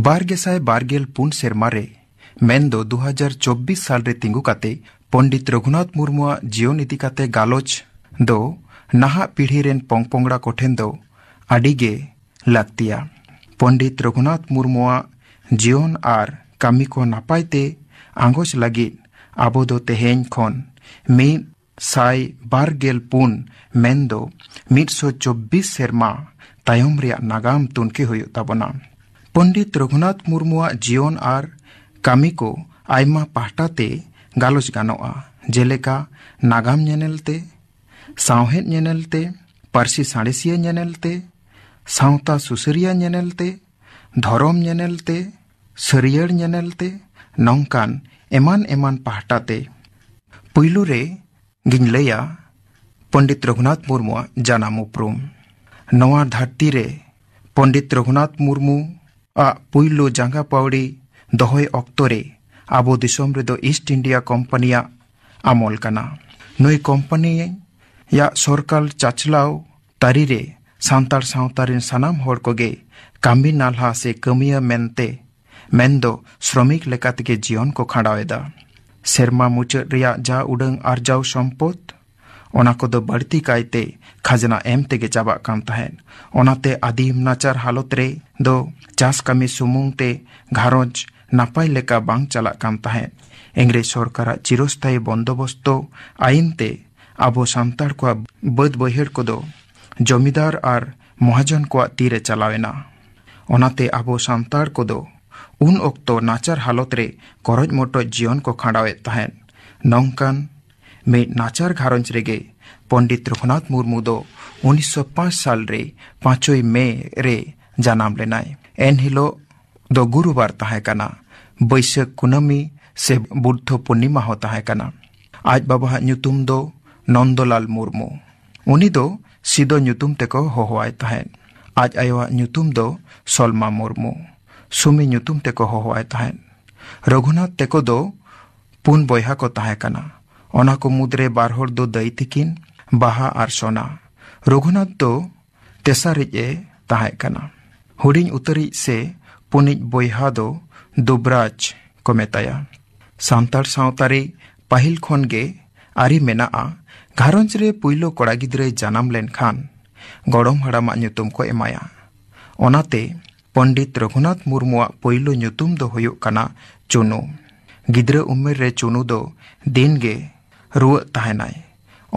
ᱵᱟᱨ ᱜᱮᱥᱟᱭ ᱵᱟᱨ ᱜᱮᱞ ᱯᱩᱱ ᱥᱮᱨᱢᱟ ᱨᱮ, ᱢᱮᱱᱫᱚ ᱫᱩ ᱦᱟᱡᱟᱨ ᱪᱚᱵᱵᱤᱥ ᱥᱟᱞ ᱨᱮ ᱛᱤᱸᱜᱩ ᱠᱟᱛᱮ ᱯᱚᱱᱰᱤᱛ ᱨᱚᱜᱷᱩᱱᱟᱛᱷ ᱢᱩᱨᱢᱩᱣᱟᱜ ᱡᱤᱭᱚᱱ ᱤᱫᱤ ᱠᱟᱛᱮ ᱜᱟᱞᱚᱪ ᱫᱚ ᱱᱟᱦᱟᱜ ᱯᱤᱲᱦᱤ ᱨᱮᱱ ᱯᱚᱝᱯᱚᱝᱲᱟ ᱠᱚᱴᱷᱮᱱ ᱫᱚ ᱟᱹᱰᱤ ᱜᱮ ᱞᱟᱹᱠᱛᱤᱭᱟ᱾ ᱯᱚᱱᱰᱤᱛ ᱨᱚᱜᱷᱩᱱᱟᱛᱷ ᱢᱩᱨᱢᱩᱣᱟᱜ ᱡᱤᱭᱚᱱ ᱟᱨ ᱠᱟᱹᱢᱤ ᱠᱚ ᱱᱟᱯᱟᱭ ᱛᱮ ᱟᱸᱜᱚᱪ ᱞᱟᱹᱜᱤᱫ ᱟᱵᱚ ᱫᱚ ᱛᱮᱦᱮᱧ ᱠᱷᱚᱱ ᱢᱤᱫ ᱥᱟᱭ ᱵᱟᱨ ᱜᱮᱞ ᱯᱩᱱ, ᱢᱮᱱᱫᱚ ᱢᱤᱫ ᱥᱚ ᱪᱚᱵᱵᱤᱥ ᱥᱮᱨᱢᱟ ᱛᱟᱭᱚᱢ ᱨᱮᱭᱟᱜ ᱱᱟᱜᱟᱢ ᱛᱩᱱᱠᱷᱤ ᱦᱩᱭᱩᱜ ᱛᱟᱵᱚᱱᱟ᱾ ᱯᱚᱱᱰᱤᱛ ᱨᱚᱜᱷᱩᱱᱟᱛᱷ ᱢᱩᱨᱢᱩᱣᱟᱜ ᱡᱤᱭᱚᱱ ᱟᱨ ᱠᱟᱹᱢᱤ ᱠᱚ ᱟᱭᱢᱟ ᱯᱟᱦᱴᱟ ᱛᱮ ᱜᱟᱞᱚᱪ ᱜᱟᱱᱚᱜᱼᱟ, ᱡᱮᱞᱮᱠᱟ ᱱᱟᱜᱟᱢ ᱧᱮᱱᱮᱞ ᱛᱮ, ᱥᱟᱶᱦᱮᱫ ᱧᱮᱱᱮᱞ ᱛᱮ, ᱯᱟᱹᱨᱥᱤ ᱥᱟᱬᱮᱥᱤᱭᱟᱹ ᱧᱮᱱᱮᱞ ᱛᱮ, ᱥᱟᱶᱛᱟ ᱥᱩᱥᱟᱹᱨᱤᱭᱟᱹ ᱧᱮᱱᱮᱞ ᱛᱮ, ᱫᱷᱚᱨᱚᱢ ᱧᱮᱱᱮᱞ ᱛᱮ, ᱥᱟᱹᱨᱭᱟᱹᱲ ᱧᱮᱱᱮᱞ ᱛᱮ, ᱱᱚᱝᱠᱟᱱ ᱮᱢᱟᱱ ᱮᱢᱟᱱ ᱯᱟᱦᱴᱟ ᱛᱮ᱾ ᱯᱩᱭᱞᱩ ᱨᱮ ᱜᱤᱧ ᱞᱟᱹᱭᱟ ᱯᱚᱱᱰᱤᱛ ᱨᱚᱜᱷᱩᱱᱟᱛᱷ ᱢᱩᱨᱢᱩᱣᱟᱜ ᱡᱟᱱᱟᱢ ᱩᱯᱨᱩᱢ᱾ ᱱᱚᱣᱟ ᱫᱷᱟᱹᱨᱛᱤ ᱨᱮ ᱯᱚᱱᱰᱤᱛ ᱨᱚᱜᱷᱩᱱᱟᱛᱷ ᱢᱩᱨᱢᱩ ᱟᱜ ᱯᱩᱭᱞᱩ ᱡᱟᱸᱜᱟ ᱯᱟᱹᱣᱲᱤ ᱫᱚᱦᱚᱭ ᱚᱠᱛᱚ ᱨᱮ ᱟᱵᱚ ᱫᱤᱥᱚᱢ ᱨᱮᱫᱚ ᱤᱥᱴ ᱤᱱᱰᱤᱭᱟ ᱠᱳᱢᱯᱟᱱᱤᱭᱟᱜ ᱟᱢᱚᱞ ᱠᱟᱱᱟ᱾ ᱱᱩᱭ ᱠᱳᱢᱯᱟᱱᱤᱭᱟᱜ ᱥᱚᱨᱠᱟᱨ ᱪᱟᱪᱞᱟᱣ ᱛᱟᱹᱨᱤ ᱨᱮ ᱥᱟᱱᱛᱟᱲ ᱥᱟᱶᱛᱟ ᱨᱮᱱ ᱥᱟᱱᱟᱢ ᱦᱚᱲ ᱠᱚᱜᱮ ᱠᱟᱹᱢᱤ ᱱᱟᱞᱦᱟ ᱥᱮ ᱠᱟᱹᱢᱤᱭᱟᱹ ᱢᱮᱱᱛᱮ, ᱢᱮᱱᱫᱚ ᱥᱨᱚᱢᱤᱠ ᱞᱮᱠᱟ ᱛᱮᱜᱮ ᱡᱤᱭᱚᱱ ᱠᱚ ᱠᱷᱟᱸᱰᱟᱣ ᱮᱫᱟ᱾ ᱥᱮᱨᱢᱟ ᱢᱩᱪᱟᱹᱫ ᱨᱮᱭᱟᱜ ᱡᱟ ᱩᱰᱟᱹᱝ ᱟᱨᱡᱟᱣ ᱥᱚᱢᱯᱚᱫ, ᱚᱱᱟ ᱠᱚᱫᱚ ᱵᱟᱹᱲᱛᱤ ᱠᱟᱭᱛᱮ ᱠᱷᱟᱡᱽᱱᱟ ᱮᱢ ᱛᱮᱜᱮ ᱪᱟᱵᱟᱜ ᱠᱟᱱ ᱛᱟᱦᱮᱸᱫ᱾ ᱚᱱᱟᱛᱮ ᱟᱹᱫᱤᱢ ᱱᱟᱪᱟᱨ ᱦᱟᱞᱚᱛ ᱨᱮ ᱫᱚ ᱪᱟᱥ ᱠᱟᱹᱢᱤ ᱥᱩᱢᱩᱝ ᱛᱮ ᱜᱷᱟᱨᱚᱸᱡᱽ ᱱᱟᱯᱟᱭ ᱞᱮᱠᱟ ᱵᱟᱝ ᱪᱟᱞᱟᱜ ᱠᱟᱱ ᱛᱟᱦᱮᱸᱫ᱾ ᱤᱝᱨᱮᱡᱽ ᱥᱚᱨᱠᱟᱨᱟᱜ ᱪᱤᱨᱚᱥᱛᱷᱟᱭᱤ ᱵᱚᱱᱫᱚᱵᱚᱥᱛᱚ ᱟᱭᱤᱱ ᱛᱮ ᱟᱵᱚ ᱥᱟᱱᱛᱟᱲ ᱠᱚᱣᱟᱜ ᱵᱟᱹᱫᱽ ᱵᱟᱹᱭᱦᱟᱹᱲ ᱠᱚᱫᱚ ᱡᱚᱢᱤᱫᱟᱨ ᱟᱨ ᱢᱚᱦᱟᱡᱚᱱ ᱠᱚᱣᱟᱜ ᱛᱤᱨᱮ ᱪᱟᱞᱟᱣ ᱮᱱᱟ᱾ ᱚᱱᱟᱛᱮ ᱟᱵᱚ ᱥᱟᱱᱛᱟᱲ ᱠᱚᱫᱚ ᱩᱱ ᱚᱠᱛᱚ ᱱᱟᱪᱟᱨ ᱦᱟᱞᱚᱛ ᱨᱮ ᱠᱚᱨᱚᱡ ᱢᱚᱴᱚᱡ ᱡᱤᱭᱚᱱ ᱠᱚ ᱠᱷᱟᱸᱰᱟᱣᱮᱫ ᱛᱟᱦᱮᱸᱫ᱾ ᱱᱚᱝᱠᱟᱱ ᱢᱤᱫ ᱱᱟᱪᱟᱨ ᱜᱷᱟᱨᱚᱸᱡᱽ ᱨᱮᱜᱮ ᱯᱚᱸᱰᱤᱛ ᱨᱚᱜᱷᱩᱱᱟᱛᱷ ᱢᱩᱨᱢᱩ ᱫᱚ ᱩᱱᱤᱥᱥᱚ ᱯᱟᱸᱪ ᱥᱟᱞ ᱨᱮ ᱯᱟᱸᱪᱚᱭ ᱢᱮ ᱨᱮ ᱡᱟᱱᱟᱢ ᱞᱮᱱᱟᱭ᱾ ᱮᱱᱦᱤᱞᱳᱜ ᱫᱚ ᱜᱩᱨᱩᱵᱟᱨ ᱛᱟᱦᱮᱸ ᱠᱟᱱᱟ᱾ ᱵᱟᱹᱭᱥᱟᱹᱠᱷ ᱠᱩᱱᱟᱹᱢᱤ ᱥᱮ ᱵᱩᱫᱽᱫᱷᱚ ᱯᱩᱨᱱᱤᱢᱟ ᱦᱚᱸ ᱛᱟᱦᱮᱸ ᱠᱟᱱᱟ᱾ ᱟᱡ ᱵᱟᱵᱟᱣᱟᱜ ᱧᱩᱛᱩᱢ ᱫᱚ ᱱᱚᱱᱫᱚᱞᱟᱞ ᱢᱩᱨᱢᱩ᱾ ᱩᱱᱤ ᱫᱚ ᱥᱤᱫᱚ ᱧᱩᱛᱩᱢ ᱛᱮᱠᱚ ᱦᱚᱦᱚᱣᱟᱭ ᱛᱟᱦᱮᱸᱫ᱾ ᱟᱡ ᱟᱭᱳᱣᱟᱜ ᱧᱩᱛᱩᱢ ᱫᱚ ᱥᱚᱞᱢᱟ ᱢᱩᱨᱢᱩ᱾ ᱥᱩᱢᱤ ᱧᱩᱛᱩᱢ ᱛᱮᱠᱚ ᱦᱚᱦᱚᱣᱟᱭ ᱛᱟᱦᱮᱸᱫ᱾ ᱨᱚᱜᱷᱩᱱᱟᱛᱷ ᱛᱮᱠᱚ ᱫᱚ ᱯᱩᱱ ᱵᱚᱭᱦᱟ ᱠᱚ ᱛᱟᱦᱮᱸ ᱠᱟᱱᱟ᱾ ᱚᱱᱟ ᱠᱚ ᱢᱩᱫᱽᱨᱮ ᱵᱟᱨ ᱦᱚᱲ ᱫᱚ ᱫᱟᱹᱭ ᱛᱤᱠᱤᱱ, ᱵᱟᱦᱟ ᱟᱨ ᱥᱚᱱᱟ᱾ ᱨᱚᱜᱷᱩᱱᱟᱛᱷ ᱫᱚ ᱛᱮᱥᱟᱨᱤᱡ ᱮ ᱛᱟᱦᱮᱸ ᱠᱟᱱᱟ᱾ ᱦᱩᱰᱤᱧ ᱩᱛᱟᱹᱨᱤᱡ ᱥᱮ ᱯᱩᱱᱤᱡ ᱵᱚᱭᱦᱟ ᱫᱚ ᱫᱩᱵᱽᱨᱟᱡᱽ ᱠᱚ ᱢᱮᱛᱟᱭᱟ᱾ ᱥᱟᱱᱛᱟᱲ ᱥᱟᱶᱛᱟ ᱨᱮ ᱯᱟᱹᱦᱤᱞ ᱠᱷᱚᱱ ᱜᱮ ᱟᱹᱨᱤ ᱢᱮᱱᱟᱜᱼᱟ, ᱜᱷᱟᱨᱚᱸᱡᱽ ᱨᱮ ᱯᱩᱭᱞᱩ ᱠᱚᱲᱟ ᱜᱤᱫᱽᱨᱟᱹᱭ ᱡᱟᱱᱟᱢ ᱞᱮᱱᱠᱷᱟᱱ ᱜᱚᱲᱚᱢ ᱦᱟᱲᱟᱢᱟᱜ ᱧᱩᱛᱩᱢ ᱠᱚ ᱮᱢᱟᱭᱟ᱾ ᱚᱱᱟᱛᱮ ᱯᱚᱸᱰᱤᱛ ᱨᱚᱜᱷᱩᱱᱟᱛᱷ ᱢᱩᱨᱢᱩᱣᱟᱜ ᱯᱩᱭᱞᱩ ᱧᱩᱛᱩᱢ ᱫᱚ ᱦᱩᱭᱩᱜ ᱠᱟᱱᱟ ᱪᱩᱱᱩ᱾ ᱜᱤᱫᱽᱨᱟᱹ ᱩᱢᱮᱨ ᱨᱮ ᱪᱩᱱᱩ ᱫᱚ ᱫᱤᱱ ᱜᱮ ᱨᱩᱣᱟᱹᱜ ᱛᱟᱦᱮᱱᱟᱭ᱾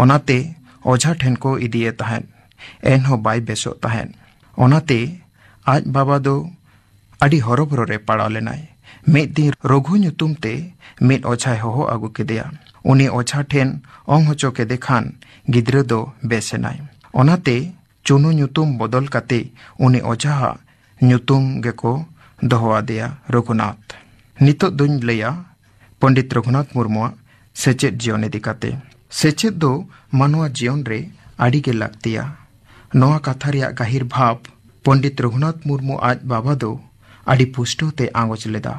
ᱚᱱᱟᱛᱮ ᱚᱡᱷᱟ ᱴᱷᱮᱱ ᱠᱚ ᱤᱫᱤᱭᱮ ᱛᱟᱦᱮᱸᱫ, ᱮᱱᱦᱚᱸ ᱵᱟᱭ ᱵᱮᱥᱚᱜ ᱛᱟᱦᱮᱸᱫ᱾ ᱚᱱᱟᱛᱮ ᱟᱡ ᱵᱟᱵᱟ ᱫᱚ ᱟᱹᱰᱤ ᱦᱚᱨᱚᱵᱚᱨᱚ ᱨᱮ ᱯᱟᱲᱟᱣ ᱞᱮᱱᱟᱭ᱾ ᱢᱤᱫ ᱫᱤᱱ ᱨᱚᱜᱷᱩ ᱧᱩᱛᱩᱢ ᱛᱮ ᱢᱤᱫ ᱚᱡᱷᱟᱭ ᱦᱚᱦᱚ ᱟᱹᱜᱩ ᱠᱮᱫᱮᱭᱟ᱾ ᱩᱱᱤ ᱚᱡᱷᱟ ᱴᱷᱮᱱ ᱚᱝ ᱦᱚᱪᱚ ᱠᱮᱫᱮ ᱠᱷᱟᱱ ᱜᱤᱫᱽᱨᱟᱹ ᱫᱚ ᱵᱮᱥ ᱮᱱᱟᱭ᱾ ᱚᱱᱟᱛᱮ ᱪᱩᱱᱩ ᱧᱩᱛᱩᱢ ᱵᱚᱫᱚᱞ ᱠᱟᱛᱮ ᱩᱱᱤ ᱚᱡᱷᱟᱣᱟᱜ ᱧᱩᱛᱩᱢ ᱜᱮᱠᱚ ᱫᱚᱦᱚ ᱟᱫᱮᱭᱟ ᱨᱚᱜᱷᱩᱱᱟᱛᱷ᱾ ᱱᱤᱛᱚᱜ ᱫᱚᱧ ᱞᱟᱹᱭᱟ ᱯᱚᱸᱰᱤᱛ ᱨᱚᱜᱷᱩᱱᱟᱛᱷ ᱢᱩᱨᱢᱩᱣᱟᱜ ᱥᱮᱪᱮᱫ ᱡᱤᱭᱚᱱ ᱤᱫᱤ ᱠᱟᱛᱮ᱾ ᱥᱮᱪᱮᱫ ᱫᱚ ᱢᱟᱱᱣᱟ ᱡᱤᱭᱚᱱ ᱨᱮ ᱟᱹᱰᱤ ᱜᱮ ᱞᱟᱹᱠᱛᱤᱭᱟ᱾ ᱱᱚᱣᱟ ᱠᱟᱛᱷᱟ ᱨᱮᱭᱟᱜ ᱜᱟᱹᱦᱤᱨ ᱵᱷᱟᱵᱽ ᱯᱚᱸᱰᱤᱛ ᱨᱚᱜᱷᱩᱱᱟᱛᱷ ᱢᱩᱨᱢᱩ ᱟᱡ ᱵᱟᱵᱟ ᱫᱚ ᱟᱹᱰᱤ ᱯᱩᱥᱴᱟᱹᱣ ᱛᱮ ᱟᱸᱜᱚᱪ ᱞᱮᱫᱟ᱾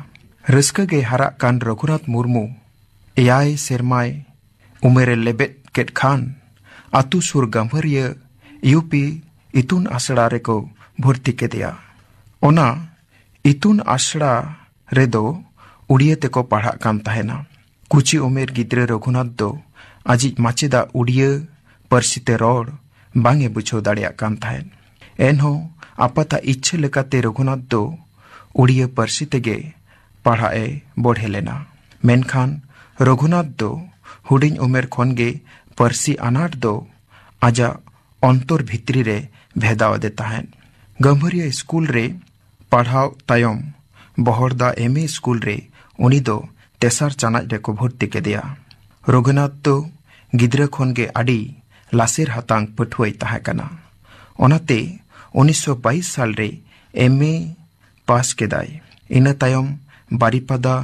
ᱨᱟᱹᱥᱠᱟᱹ ᱜᱮ ᱦᱟᱨᱟᱜ ᱠᱟᱱ ᱨᱚᱜᱷᱩᱱᱟᱛᱷ ᱢᱩᱨᱢᱩ ᱮᱭᱟᱭ ᱥᱮᱨᱢᱟᱭ ᱩᱢᱮᱨᱮ ᱞᱮᱵᱮᱫ ᱠᱮᱫ ᱠᱷᱟᱱ ᱟᱛᱩ ᱥᱩᱨ ᱜᱟᱹᱢᱵᱷᱟᱹᱨᱤᱭᱟᱹ ᱭᱩ ᱯᱤ ᱤᱛᱩᱱ ᱟᱥᱲᱟ ᱨᱮᱠᱚ ᱵᱷᱚᱨᱛᱤ ᱠᱮᱫᱮᱭᱟ᱾ ᱚᱱᱟ ᱤᱛᱩᱱ ᱟᱥᱲᱟ ᱨᱮᱫᱚ ᱩᱲᱤᱭᱟᱹ ᱛᱮᱠᱚ ᱯᱟᱲᱦᱟᱜ ᱠᱟᱱ ᱛᱟᱦᱮᱱᱟ᱾ ᱠᱩᱪᱤ ᱩᱢᱮᱨ ᱜᱤᱫᱽᱨᱟᱹ ᱨᱚᱜᱷᱩᱱᱟᱛᱷ ᱫᱚ ᱟᱡᱤᱡ ᱢᱟᱪᱮᱫᱟᱜ ᱩᱲᱤᱭᱟᱹ ᱯᱟᱹᱨᱥᱤ ᱛᱮ ᱨᱚᱲ ᱵᱟᱝ ᱮ ᱵᱩᱡᱷᱟᱹᱣ ᱫᱟᱲᱮᱭᱟᱜ ᱠᱟᱱ ᱛᱟᱦᱮᱸᱫ᱾ ᱮᱱᱦᱚᱸ ᱟᱯᱟᱛᱟᱜ ᱤᱪᱪᱷᱟᱹ ᱞᱮᱠᱟᱛᱮ ᱨᱚᱜᱷᱩᱱᱟᱛᱷ ᱫᱚ ᱩᱲᱤᱭᱟᱹ ᱯᱟᱹᱨᱥᱤ ᱛᱮᱜᱮ ᱯᱟᱲᱦᱟᱜ ᱮ ᱵᱚᱲᱦᱮ ᱞᱮᱱᱟ᱾ ᱢᱮᱱᱠᱷᱟᱱ ᱨᱚᱜᱷᱩᱱᱟᱛᱷ ᱫᱚ ᱦᱩᱰᱤᱧ ᱩᱢᱮᱨ ᱠᱷᱚᱱ ᱜᱮ ᱯᱟᱹᱨᱥᱤ ᱟᱱᱟᱴ ᱫᱚ ᱟᱡᱟᱜ ᱚᱱᱛᱚᱨ ᱵᱷᱤᱛᱨᱤ ᱨᱮ ᱵᱷᱮᱫᱟᱣ ᱟᱫᱮ ᱛᱟᱦᱮᱸᱫ᱾ ᱜᱟᱹᱢᱵᱷᱟᱹᱨᱤᱭᱟᱹ ᱥᱠᱩᱞ ᱨᱮ ᱯᱟᱲᱦᱟᱣ ᱛᱟᱭᱚᱢ ᱵᱚᱦᱚᱲᱫᱟ ᱮᱢ ᱮ ᱥᱠᱩᱞ ᱨᱮ ᱩᱱᱤ ᱫᱚ ᱛᱮᱥᱟᱨ ᱪᱟᱱᱟᱪ ᱨᱮᱠᱚ ᱵᱷᱚᱨᱛᱤ ᱠᱮᱫᱮᱭᱟ᱾ ᱨᱚᱜᱷᱩᱱᱟᱛᱷ ᱫᱚ ᱜᱤᱫᱽᱨᱟᱹ ᱠᱷᱚᱱ ᱜᱮ ᱟᱹᱰᱤ ᱞᱟᱥᱮᱨ ᱦᱟᱛᱟᱝ ᱯᱟᱹᱴᱷᱩᱣᱟᱹᱭ ᱛᱟᱦᱮᱸ ᱠᱟᱱᱟ᱾ ᱚᱱᱟᱛᱮ ᱩᱱᱤᱥᱥᱚ ᱵᱟᱭᱤᱥ ᱥᱟᱞ ᱨᱮ ᱮᱢ ᱮ ᱯᱟᱥ ᱠᱮᱫᱟᱭ᱾ ᱤᱱᱟᱹ ᱛᱟᱭᱚᱢ ᱵᱟᱨᱤᱯᱟᱫᱟ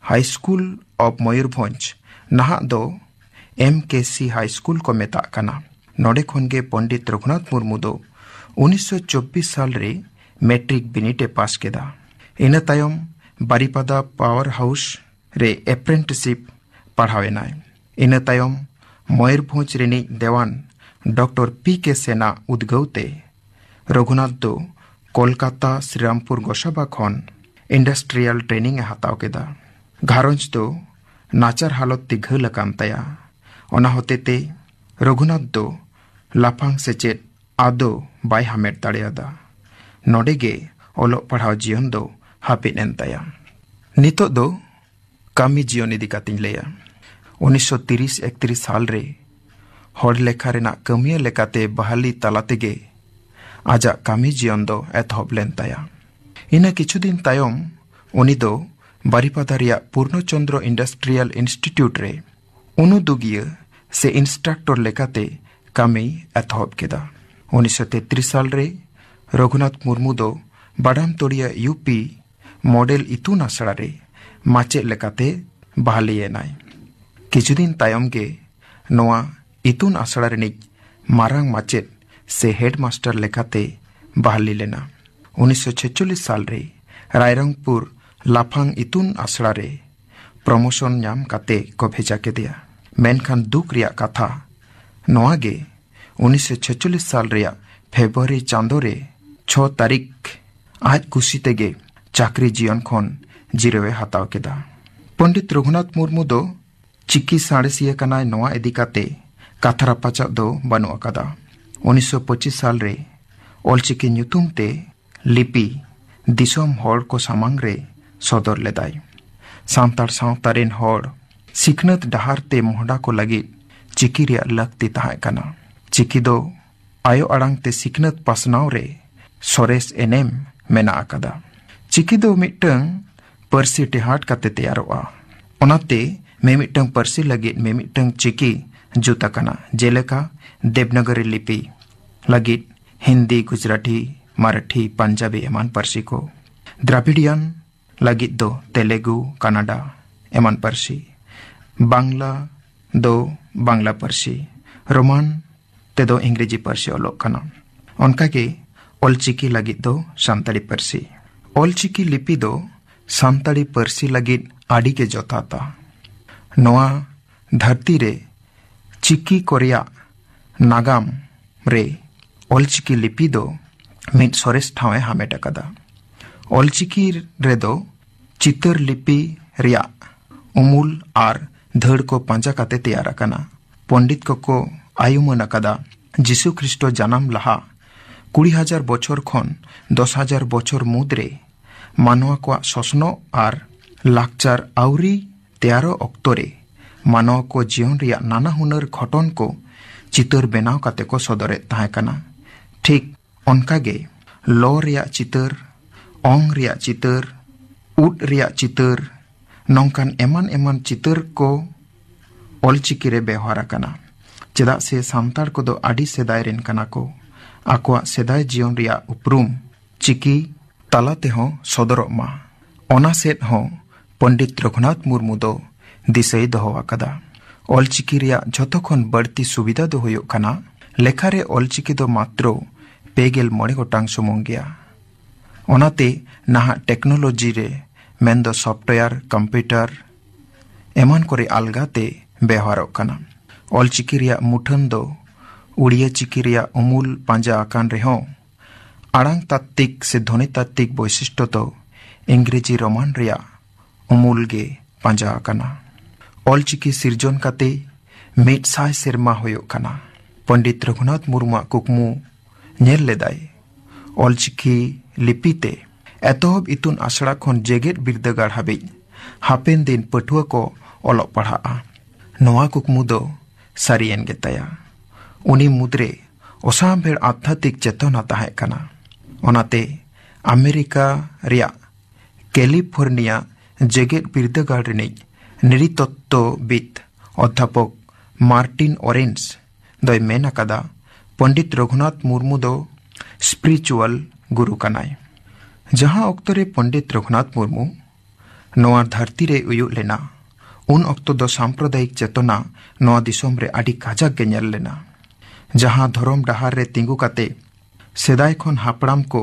High School of ᱢᱚᱭᱩᱨᱵᱷᱚᱸᱡᱽ, ᱱᱟᱦᱟᱜ ᱫᱚ ᱮᱢ ᱠᱮ ᱥᱤ High School ᱠᱚ ᱢᱮᱛᱟᱜ ᱠᱟᱱᱟ, ᱱᱚᱰᱮ ᱠᱷᱚᱱ ᱜᱮ ᱯᱚᱱᱰᱤᱛ ᱨᱚᱜᱷᱩᱱᱟᱛᱷ ᱢᱩᱨᱢᱩ ᱫᱚ ᱩᱱᱤᱥᱥᱚ ᱪᱚᱵᱵᱤᱥ ᱥᱟᱞ ᱨᱮ ᱢᱮᱴᱨᱤᱠ ᱵᱤᱱᱤᱰ ᱮ ᱯᱟᱥ ᱠᱮᱫᱟ᱾ ᱤᱱᱟᱹ ᱛᱟᱭᱚᱢ ᱵᱟᱨᱤᱯᱟᱫᱟ Power House ᱨᱮ ᱮᱯᱨᱮᱱᱴᱤᱥᱤᱯ ᱯᱟᱲᱦᱟᱣ ᱮᱱᱟᱭ᱾ ᱤᱱᱟᱹ ᱛᱟᱭᱚᱢ ᱢᱚᱭᱩᱨᱵᱷᱚᱸᱡᱽ ᱨᱤᱱᱤᱡ ᱫᱮᱣᱟᱱ ᱰᱚᱠᱴᱚᱨ ᱯᱤ ᱠᱮ ᱥᱮᱱᱟ ᱩᱫᱽᱜᱟᱹᱣ ᱛᱮ ᱨᱚᱜᱷᱩᱱᱟᱛᱷ ᱫᱚ ᱠᱳᱞᱠᱟᱛᱟ ᱥᱨᱤᱨᱟᱢᱯᱩᱨ ᱜᱚᱥᱟᱵᱟ ᱠᱷᱚᱱ ᱤᱱᱰᱟᱥᱴᱨᱤᱭᱟᱞ ᱴᱨᱮᱱᱤᱝ ᱮ ᱦᱟᱛᱟᱣ ᱠᱮᱫᱟ᱾ ᱜᱷᱟᱨᱚᱸᱡᱽ ᱫᱚ ᱱᱟᱪᱟᱨ ᱦᱟᱞᱚᱛ ᱛᱮ ᱜᱷᱟᱹᱞ ᱟᱠᱟᱱ ᱛᱟᱭᱟ᱾ ᱚᱱᱟ ᱦᱚᱛᱮᱛᱮ ᱨᱚᱜᱷᱩᱱᱟᱛᱷ ᱫᱚ ᱞᱟᱯᱷᱟᱝ ᱥᱮᱪᱮᱫ ᱟᱫᱚ ᱵᱟᱭ ᱦᱟᱢᱮᱴ ᱫᱟᱲᱮᱭᱟᱫᱟ᱾ ᱱᱚᱰᱮ ᱜᱮ ᱚᱞᱚᱜ ᱯᱟᱲᱦᱟᱣ ᱡᱤᱭᱚᱱ ᱫᱚ ᱦᱟᱹᱯᱤᱫ ᱮᱱ ᱛᱟᱭᱟ᱾ ᱱᱤᱛᱚᱜ ᱫᱚ ᱠᱟᱹᱢᱤ ᱡᱤᱭᱚᱱ ᱤᱫᱤ ᱠᱟᱛᱮᱧ ᱞᱟᱹᱭᱟ᱾ ᱩᱱᱤᱥᱥᱚ ᱛᱤᱨᱤᱥ ᱮᱠᱛᱤᱨᱤᱥ ᱥᱟᱞ ᱨᱮ ᱦᱚᱲ ᱞᱮᱠᱷᱟ ᱨᱮᱱᱟᱜ ᱠᱟᱹᱢᱤᱭᱟᱹ ᱞᱮᱠᱟᱛᱮ ᱵᱟᱦᱟᱞᱤ ᱛᱟᱞᱟ ᱛᱮᱜᱮ ᱟᱡᱟᱜ ᱠᱟᱹᱢᱤ ᱡᱤᱭᱚᱱ ᱫᱚ ᱮᱛᱚᱦᱚᱵ ᱞᱮᱱ ᱛᱟᱭᱟ᱾ ᱤᱱᱟᱹ ᱠᱤᱪᱷᱩ ᱫᱤᱱ ᱛᱟᱭᱚᱢ ᱩᱱᱤ ᱫᱚ ᱵᱟᱨᱤᱯᱟᱫᱟ ᱨᱮᱭᱟᱜ ᱯᱩᱨᱱᱚᱪᱚᱱᱫᱨᱚ ᱤᱱᱰᱟᱥᱴᱨᱤᱭᱟᱞ ᱤᱱᱥᱴᱤᱴᱤᱭᱩᱴ ᱨᱮ ᱩᱱᱩᱫᱩᱜᱤᱭᱟᱹ ᱥᱮ ᱤᱱᱥᱴᱨᱟᱠᱴᱚᱨ ᱞᱮᱠᱟᱛᱮ ᱠᱟᱹᱢᱤ ᱮᱛᱚᱦᱚᱵ ᱠᱮᱫᱟ᱾ ᱩᱱᱤᱥᱥᱚ ᱛᱮᱛᱨᱤᱥ ᱥᱟᱞ ᱨᱮ ᱨᱚᱜᱷᱩᱱᱟᱛᱷ ᱢᱩᱨᱢᱩ ᱫᱚ ᱵᱟᱰᱟᱢᱛᱚᱲᱤᱭᱟ ᱭᱩ ᱯᱤ ᱢᱚᱰᱮᱞ ᱤᱛᱩᱱ ᱟᱥᱲᱟ ᱨᱮ ᱢᱟᱪᱮᱫ ᱞᱮᱠᱟᱛᱮ ᱵᱟᱦᱟᱞᱤ ᱮᱱᱟᱭ᱾ ᱠᱤᱪᱷᱩ ᱫᱤᱱ ᱛᱟᱭᱚᱢ ᱜᱮ ᱱᱚᱣᱟ ᱤᱛᱩᱱ ᱟᱥᱲᱟ ᱨᱤᱱᱤᱡ ᱢᱟᱨᱟᱝ ᱢᱟᱪᱮᱫ ᱥᱮ ᱦᱮᱰᱢᱟᱥᱴᱟᱨ ᱞᱮᱠᱟᱛᱮ ᱵᱟᱦᱟᱞᱤ ᱞᱮᱱᱟ᱾ ᱩᱱᱤᱥᱥᱚ ᱪᱷᱮᱪᱪᱚᱞᱞᱤᱥ ᱥᱟᱞ ᱨᱮ ᱨᱟᱭᱨᱚᱝᱯᱩᱨ ᱞᱟᱯᱷᱟᱝ ᱤᱛᱩᱱ ᱟᱥᱲᱟ ᱨᱮ ᱯᱨᱚᱢᱳᱥᱚᱱ ᱧᱟᱢ ᱠᱟᱛᱮ ᱠᱚ ᱵᱷᱮᱡᱟ ᱠᱮᱫᱮᱭᱟ᱾ ᱢᱮᱱᱠᱷᱟᱱ ᱫᱩᱠ ᱨᱮᱭᱟᱜ ᱠᱟᱛᱷᱟ ᱱᱚᱣᱟ ᱜᱮ, ᱩᱱᱤᱥᱥᱚ ᱪᱷᱮᱪᱪᱚᱞᱞᱤᱥ ᱥᱟᱞ ᱨᱮᱭᱟᱜ ᱯᱷᱮᱵᱨᱩᱣᱟᱨᱤ ᱪᱟᱸᱫᱚ ᱨᱮ ᱪᱷᱚ ᱛᱟᱹᱨᱤᱠᱷ ᱟᱡ ᱠᱩᱥᱤ ᱛᱮᱜᱮ ᱪᱟᱹᱠᱨᱤ ᱡᱤᱭᱚᱱ ᱠᱷᱚᱱ ᱡᱤᱨᱟᱹᱣ ᱮ ᱦᱟᱛᱟᱣ ᱠᱮᱫᱟ᱾ ᱯᱚᱱᱰᱤᱛ ᱨᱚᱜᱷᱩᱱᱟᱛᱷ ᱢᱩᱨᱢᱩ ᱫᱚ ᱪᱤᱠᱤ ᱥᱟᱬᱮᱥᱤᱭᱟᱹ ᱠᱟᱱᱟᱭ, ᱱᱚᱣᱟ ᱤᱫᱤ ᱠᱟᱛᱮ ᱠᱟᱛᱷᱟ ᱨᱟᱯᱟᱪᱟᱜ ᱫᱚ ᱵᱟᱹᱱᱩᱜ ᱟᱠᱟᱫᱟ᱾ ᱩᱱᱤᱥᱥᱚ ᱯᱚᱸᱪᱤᱥ ᱥᱟᱞ ᱨᱮ ᱚᱞᱪᱤᱠᱤ ᱧᱩᱛᱩᱢ ᱛᱮ ᱞᱤᱯᱤ ᱫᱤᱥᱚᱢ ᱦᱚᱲ ᱠᱚ ᱥᱟᱢᱟᱝ ᱨᱮ ᱥᱚᱫᱚᱨ ᱞᱮᱫᱟᱭ᱾ ᱥᱟᱱᱛᱟᱲ ᱥᱟᱶᱛᱟ ᱨᱮᱱ ᱦᱚᱲ ᱥᱤᱠᱷᱱᱟᱹᱛ ᱰᱟᱦᱟᱨ ᱛᱮ ᱢᱚᱦᱰᱟ ᱠᱚ ᱞᱟᱹᱜᱤᱫ ᱪᱤᱠᱤ ᱨᱮᱭᱟᱜ ᱞᱟᱹᱠᱛᱤ ᱛᱟᱦᱮᱸ ᱠᱟᱱᱟ᱾ ᱪᱤᱠᱤ ᱫᱚ ᱟᱭᱳ ᱟᱲᱟᱝ ᱛᱮ ᱥᱤᱠᱷᱱᱟᱹᱛ ᱯᱟᱥᱱᱟᱣ ᱨᱮ ᱥᱚᱨᱮᱥ ᱮᱱᱮᱢ ᱢᱮᱱᱟᱜ ᱟᱠᱟᱫᱟ᱾ ᱪᱤᱠᱤ ᱫᱚ ᱢᱤᱫᱴᱟᱝ ᱯᱟᱹᱨᱥᱤ ᱴᱮᱦᱟᱴ ᱠᱟᱛᱮ ᱛᱮᱭᱟᱨᱚᱜᱼᱟ᱾ ᱚᱱᱟᱛᱮ ᱢᱤᱢᱤᱫᱴᱟᱝ ᱯᱟᱹᱨᱥᱤ ᱞᱟᱹᱜᱤᱫ ᱢᱤᱢᱤᱫᱴᱟᱝ ᱪᱤᱠᱤ ᱡᱩᱛ ᱟᱠᱟᱱᱟ, ᱡᱮᱞᱮᱠᱟ ᱫᱮᱵᱽᱱᱟᱜᱚᱨᱤ ᱞᱤᱯᱤ ᱞᱟᱹᱜᱤᱫ ᱦᱤᱱᱫᱤ, ᱜᱩᱡᱽᱨᱟᱴᱤ, ᱢᱟᱨᱟᱴᱷᱤ, ᱯᱟᱧᱡᱟᱵᱤ ᱮᱢᱟᱱ ᱯᱟᱹᱨᱥᱤ ᱠᱚ᱾ ᱫᱨᱟᱵᱤᱰᱤᱭᱟᱱ ᱞᱟᱹᱜᱤᱫ ᱫᱚ ᱛᱮᱞᱮᱜᱩ, ᱠᱟᱱᱟᱰᱟ ᱮᱢᱟᱱ ᱯᱟᱹᱨᱥᱤ᱾ ᱵᱟᱝᱞᱟ ᱫᱚ ᱵᱟᱝᱞᱟ ᱯᱟᱹᱨᱥᱤ᱾ ᱨᱳᱢᱟᱱ ᱛᱮᱫᱚ ᱤᱝᱨᱮᱡᱤ ᱯᱟᱹᱨᱥᱤ ᱚᱞᱚᱜ ᱠᱟᱱᱟ᱾ ᱚᱱᱠᱟᱜᱮ ᱚᱞᱪᱤᱠᱤ ᱞᱟᱹᱜᱤᱫ ᱫᱚ ᱥᱟᱱᱛᱟᱲᱤ ᱯᱟᱹᱨᱥᱤ᱾ ᱚᱞᱪᱤᱠᱤ ᱞᱤᱯᱤ ᱫᱚ ᱥᱟᱱᱛᱟᱲᱤ ᱯᱟᱹᱨᱥᱤ ᱞᱟᱹᱜᱤᱫ ᱟᱹᱰᱤ ᱜᱮ ᱡᱚᱛᱷᱟᱛᱟ᱾ ᱱᱚᱣᱟ ᱫᱷᱟᱹᱨᱛᱤ ᱨᱮ ᱪᱤᱠᱤ ᱠᱚ ᱨᱮᱭᱟᱜ ᱱᱟᱜᱟᱢ ᱨᱮ ᱚᱞᱪᱤᱠᱤ ᱞᱤᱯᱤ ᱫᱚ ᱢᱤᱫ ᱥᱚᱨᱮᱥ ᱴᱷᱟᱶ ᱮ ᱦᱟᱢᱮᱴ ᱟᱠᱟᱫᱟ᱾ ᱚᱞᱪᱤᱠᱤ ᱨᱮᱫᱚ ᱪᱤᱛᱟᱹᱨ ᱞᱤᱯᱤ ᱨᱮᱭᱟᱜ ᱩᱢᱩᱞ ᱟᱨ ᱫᱷᱟᱹᱲ ᱠᱚ ᱯᱟᱸᱡᱟ ᱠᱟᱛᱮ ᱛᱮᱭᱟᱨ ᱟᱠᱟᱱᱟ᱾ ᱯᱚᱱᱰᱤᱛ ᱠᱚᱠᱚ ᱟᱭᱩᱢᱟᱹᱱ ᱟᱠᱟᱫᱟ, ᱡᱤᱥᱩ ᱠᱷᱨᱤᱥᱴᱚ ᱡᱟᱱᱟᱢ ᱞᱟᱦᱟ ᱠᱩᱲᱤ ᱦᱟᱡᱟᱨ ᱵᱚᱪᱷᱚᱨ ᱠᱷᱚᱱ ᱫᱚᱥ ᱦᱟᱡᱟᱨ ᱵᱚᱪᱷᱚᱨ ᱢᱩᱫᱽᱨᱮ ᱢᱟᱱᱣᱟ ᱠᱚᱣᱟᱜ ᱥᱚᱥᱱᱚᱜ ᱟᱨ ᱞᱟᱠᱪᱟᱨ ᱟᱹᱣᱨᱤ ᱛᱮᱭᱟᱨᱚᱜ ᱚᱠᱛᱚ ᱨᱮ ᱢᱟᱱᱣᱟ ᱠᱚ ᱡᱤᱭᱚᱱ ᱨᱮᱭᱟᱜ ᱱᱟᱱᱟ ᱦᱩᱱᱟᱹᱨ ᱜᱷᱚᱴᱚᱱ ᱠᱚ ᱪᱤᱛᱟᱹᱨ ᱵᱮᱱᱟᱣ ᱠᱟᱛᱮ ᱠᱚ ᱥᱚᱫᱚᱨᱮᱫ ᱛᱟᱦᱮᱸ ᱠᱟᱱᱟ᱾ ᱴᱷᱤᱠ ᱚᱱᱠᱟᱜᱮ ᱞᱚ ᱨᱮᱭᱟᱜ ᱪᱤᱛᱟᱹᱨ, ᱚᱝ ᱨᱮᱭᱟᱜ ᱪᱤᱛᱟᱹᱨ, ᱩᱫ ᱨᱮᱭᱟᱜ ᱪᱤᱛᱟᱹᱨ, ᱱᱚᱝᱠᱟᱱ ᱮᱢᱟᱱ ᱮᱢᱟᱱ ᱪᱤᱛᱟᱹᱨ ᱠᱚ ᱚᱞᱪᱤᱠᱤ ᱨᱮ ᱵᱮᱣᱦᱟᱨ ᱟᱠᱟᱱᱟ᱾ ᱪᱮᱫᱟᱜ ᱥᱮ ᱥᱟᱱᱛᱟᱲ ᱠᱚᱫᱚ ᱟᱹᱰᱤ ᱥᱮᱫᱟᱭ ᱨᱮᱱ ᱠᱟᱱᱟ ᱠᱚ᱾ ᱟᱠᱚᱣᱟᱜ ᱥᱮᱫᱟᱭ ᱡᱤᱭᱚᱱ ᱨᱮᱭᱟᱜ ᱩᱯᱨᱩᱢ ᱪᱤᱠᱤ ᱛᱟᱞᱟ ᱛᱮᱦᱚᱸ ᱥᱚᱫᱚᱨᱚᱜ ᱢᱟ, ᱚᱱᱟ ᱥᱮᱫ ᱦᱚᱸ ᱯᱚᱱᱰᱤᱛ ᱨᱚᱜᱷᱩᱱᱟᱛᱷ ᱢᱩᱨᱢᱩ ᱫᱚ ᱫᱤᱥᱟᱹᱭ ᱫᱚᱦᱚ ᱟᱠᱟᱫᱟ᱾ ᱚᱞᱪᱤᱠᱤ ᱨᱮᱭᱟᱜ ᱡᱷᱚᱛᱚ ᱠᱷᱚᱱ ᱵᱟᱹᱲᱛᱤ ᱥᱩᱵᱤᱫᱷᱟ ᱫᱚ ᱦᱩᱭᱩᱜ ᱠᱟᱱᱟ, ᱞᱮᱠᱷᱟ ᱨᱮ ᱚᱞᱪᱤᱠᱤ ᱫᱚ ᱢᱟᱛᱨᱚ ᱯᱮ ᱜᱮᱞ ᱢᱚᱬᱮ ᱜᱚᱴᱟᱝ ᱥᱩᱢᱩᱝ ᱜᱮᱭᱟ᱾ ᱚᱱᱟᱛᱮ ᱱᱟᱦᱟᱜ ᱴᱮᱠᱱᱳᱞᱚᱡᱤ ᱨᱮ, ᱢᱮᱱᱫᱚ ᱥᱚᱯᱷᱴᱣᱮᱭᱟᱨ, ᱠᱚᱢᱯᱤᱭᱩᱴᱟᱨ ᱮᱢᱟᱱ ᱠᱚᱨᱮ ᱟᱞᱜᱟ ᱛᱮ ᱵᱮᱣᱦᱟᱨᱚᱜ ᱠᱟᱱᱟ᱾ ᱚᱞᱪᱤᱠᱤ ᱨᱮᱭᱟᱜ ᱢᱩᱴᱷᱟᱹᱱ ᱫᱚ ᱩᱲᱤᱭᱟ ᱪᱤᱠᱤ ᱨᱮᱭᱟᱜ ᱩᱢᱩᱞ ᱯᱟᱸᱡᱟ ᱟᱠᱟᱱ ᱨᱮᱦᱚᱸ, ᱟᱲᱟᱝ ᱛᱟᱛᱛᱤᱠ ᱥᱮ ᱫᱷᱚᱱᱤ ᱛᱟᱛᱛᱤᱠ ᱵᱳᱭᱥᱤᱥᱴᱚ ᱫᱚ ᱤᱝᱨᱮᱡᱤ ᱨᱳᱢᱟᱱ ᱨᱮᱭᱟᱜ ᱩᱢᱩᱞ ᱜᱮ ᱯᱟᱸᱡᱟ ᱟᱠᱟᱱᱟ᱾ ᱚᱞᱪᱤᱠᱤ ᱥᱤᱨᱡᱚᱱ ᱠᱟᱛᱮ ᱢᱤᱫ ᱥᱟᱭ ᱥᱮᱨᱢᱟ ᱦᱩᱭᱩᱜ ᱠᱟᱱᱟ᱾ ᱯᱚᱱᱰᱤᱛ ᱨᱚᱜᱷᱩᱱᱟᱛᱷ ᱢᱩᱨᱢᱩᱣᱟᱜ ᱠᱩᱠᱢᱩ ᱧᱮᱞ ᱞᱮᱫᱟᱭ ᱚᱞᱪᱤᱠᱤ ᱞᱤᱯᱤ ᱛᱮ ᱮᱛᱚᱦᱚᱵ ᱤᱛᱩᱱ ᱟᱥᱲᱟ ᱠᱷᱚᱱ ᱡᱮᱜᱮᱫ ᱵᱤᱨᱫᱟᱹᱜᱟᱲ ᱦᱟᱹᱵᱤᱡ ᱦᱟᱯᱮᱱ ᱫᱤᱱ ᱯᱟᱹᱴᱷᱩᱣᱟᱹ ᱠᱚ ᱚᱞᱚᱜ ᱯᱟᱲᱦᱟᱜᱼᱟ᱾ ᱱᱚᱣᱟ ᱠᱩᱠᱢᱩ ᱫᱚ ᱥᱟᱹᱨᱤᱭᱮᱱ ᱜᱮᱛᱟᱭᱟ᱾ ᱩᱱᱤ ᱢᱩᱫᱽᱨᱮ ᱚᱥᱟᱢᱵᱷᱮᱲ ᱟᱫᱷᱭᱟᱛᱢᱤᱠ ᱪᱮᱛᱚᱱᱟ ᱛᱟᱦᱮᱸ ᱠᱟᱱᱟ᱾ ᱚᱱᱟᱛᱮ ᱟᱢᱮᱨᱤᱠᱟ ᱨᱮᱭᱟᱜ ᱠᱮᱞᱤᱯᱷᱳᱨᱱᱤᱭᱟ ᱡᱮᱜᱮᱫ ᱵᱤᱨᱫᱟᱹᱜᱟᱲ ᱨᱤᱱᱤᱡ ᱱᱨᱤᱛᱚᱛᱛᱚᱵᱤᱫ ᱚᱫᱷᱭᱟᱯᱚᱠ ᱢᱟᱨᱴᱤᱱ ᱚᱨᱮᱱᱥ ᱫᱚᱭ ᱢᱮᱱ ᱟᱠᱟᱫᱟ, ᱯᱚᱱᱰᱤᱛ ᱨᱚᱜᱷᱩᱱᱟᱛᱷ ᱢᱩᱨᱢᱩ ᱫᱚ ᱥᱯᱤᱨᱤᱪᱩᱣᱟᱞ ᱜᱩᱨᱩ ᱠᱟᱱᱟᱭ᱾ ᱡᱟᱦᱟᱸ ᱚᱠᱛᱚ ᱨᱮ ᱯᱚᱱᱰᱤᱛ ᱨᱚᱜᱷᱩᱱᱟᱛᱷ ᱢᱩᱨᱢᱩ ᱱᱚᱣᱟ ᱫᱷᱟᱹᱨᱛᱤ ᱨᱮ ᱩᱭᱩᱜ ᱞᱮᱱᱟ, ᱩᱱ ᱚᱠᱛᱚ ᱫᱚ ᱥᱟᱢᱯᱨᱚᱫᱟᱭᱤᱠ ᱪᱮᱛᱚᱱᱟ ᱱᱚᱣᱟ ᱫᱤᱥᱚᱢ ᱨᱮ ᱟᱹᱰᱤ ᱠᱟᱡᱟᱠ ᱜᱮ ᱧᱮᱞ ᱞᱮᱱᱟ᱾ ᱡᱟᱦᱟᱸ ᱫᱷᱚᱨᱚᱢ ᱰᱟᱦᱟᱨ ᱨᱮ ᱛᱤᱸᱜᱩ ᱠᱟᱛᱮ ᱥᱮᱫᱟᱭ ᱠᱷᱚᱱ ᱦᱟᱯᱲᱟᱢ ᱠᱚ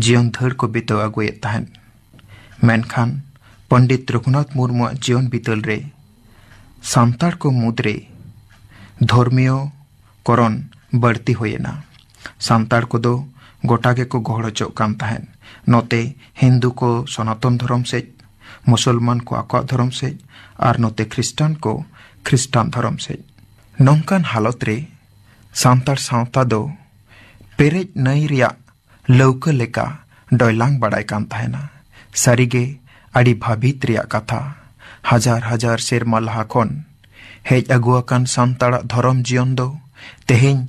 ᱡᱤᱭᱚᱱ ᱫᱷᱟᱹᱲ ᱠᱚ ᱵᱤᱛᱟᱹᱣ ᱟᱹᱜᱩᱭᱮᱫ ᱛᱟᱦᱮᱸᱫ᱾ ᱢᱮᱱᱠᱷᱟᱱ ᱯᱚᱱᱰᱤᱛ ᱨᱚᱜᱷᱩᱱᱟᱛᱷ ᱢᱩᱨᱢᱩᱣᱟᱜ ᱡᱤᱭᱚᱱ ᱵᱤᱛᱟᱹᱞ ᱨᱮ ᱥᱟᱱᱛᱟᱲ ᱠᱚ ᱢᱩᱫᱽᱨᱮ ᱫᱷᱚᱨᱢᱤᱭᱚ ᱠᱚᱨᱚᱱ ᱵᱟᱹᱲᱛᱤ ᱦᱩᱭᱮᱱᱟ᱾ ᱥᱟᱱᱛᱟᱲ ᱠᱚᱫᱚ ᱜᱚᱴᱟ ᱜᱮᱠᱚ ᱜᱚᱦᱚᱲ ᱦᱚᱪᱚᱜ ᱠᱟᱱ ᱛᱟᱦᱮᱸᱫ᱾ ᱱᱚᱛᱮ ᱦᱤᱱᱫᱩ ᱠᱚ ᱥᱚᱱᱟᱛᱚᱱ ᱫᱷᱚᱨᱚᱢ ᱥᱮᱫ, ᱢᱩᱥᱚᱞᱢᱟᱱ ᱠᱚ ᱟᱠᱚᱣᱟᱜ ᱫᱷᱚᱨᱚᱢ ᱥᱮᱫ, ᱟᱨ ᱱᱚᱛᱮ ᱠᱷᱨᱤᱥᱴᱟᱱ ᱠᱚ ᱠᱷᱨᱤᱥᱴᱟᱱ ᱫᱷᱚᱨᱚᱢ ᱥᱮᱫ᱾ ᱱᱚᱝᱠᱟᱱ ᱦᱟᱞᱚᱛ ᱨᱮ ᱥᱟᱱᱛᱟᱲ ᱥᱟᱶᱛᱟ ᱫᱚ ᱯᱮᱨᱮᱡ ᱱᱟᱹᱭ ᱨᱮᱭᱟᱜ ᱞᱟᱹᱣᱠᱟᱹ ᱞᱮᱠᱟ ᱰᱚᱭᱞᱟᱝ ᱵᱟᱲᱟᱭ ᱠᱟᱱ ᱛᱟᱦᱮᱱᱟ᱾ ᱥᱟᱹᱨᱤᱜᱮ ᱟᱹᱰᱤ ᱵᱷᱟᱹᱵᱤᱛ ᱨᱮᱭᱟᱜ ᱠᱟᱛᱷᱟ᱾ ᱦᱟᱡᱟᱨ ᱦᱟᱡᱟᱨ ᱥᱮᱨᱢᱟ ᱞᱟᱦᱟ ᱠᱷᱚᱱ ᱦᱮᱡ ᱟᱹᱜᱩ ᱟᱠᱟᱱ ᱥᱟᱱᱛᱟᱲᱟᱜ ᱫᱷᱚᱨᱚᱢ ᱡᱤᱭᱚᱱ ᱫᱚ ᱛᱮᱦᱮᱧ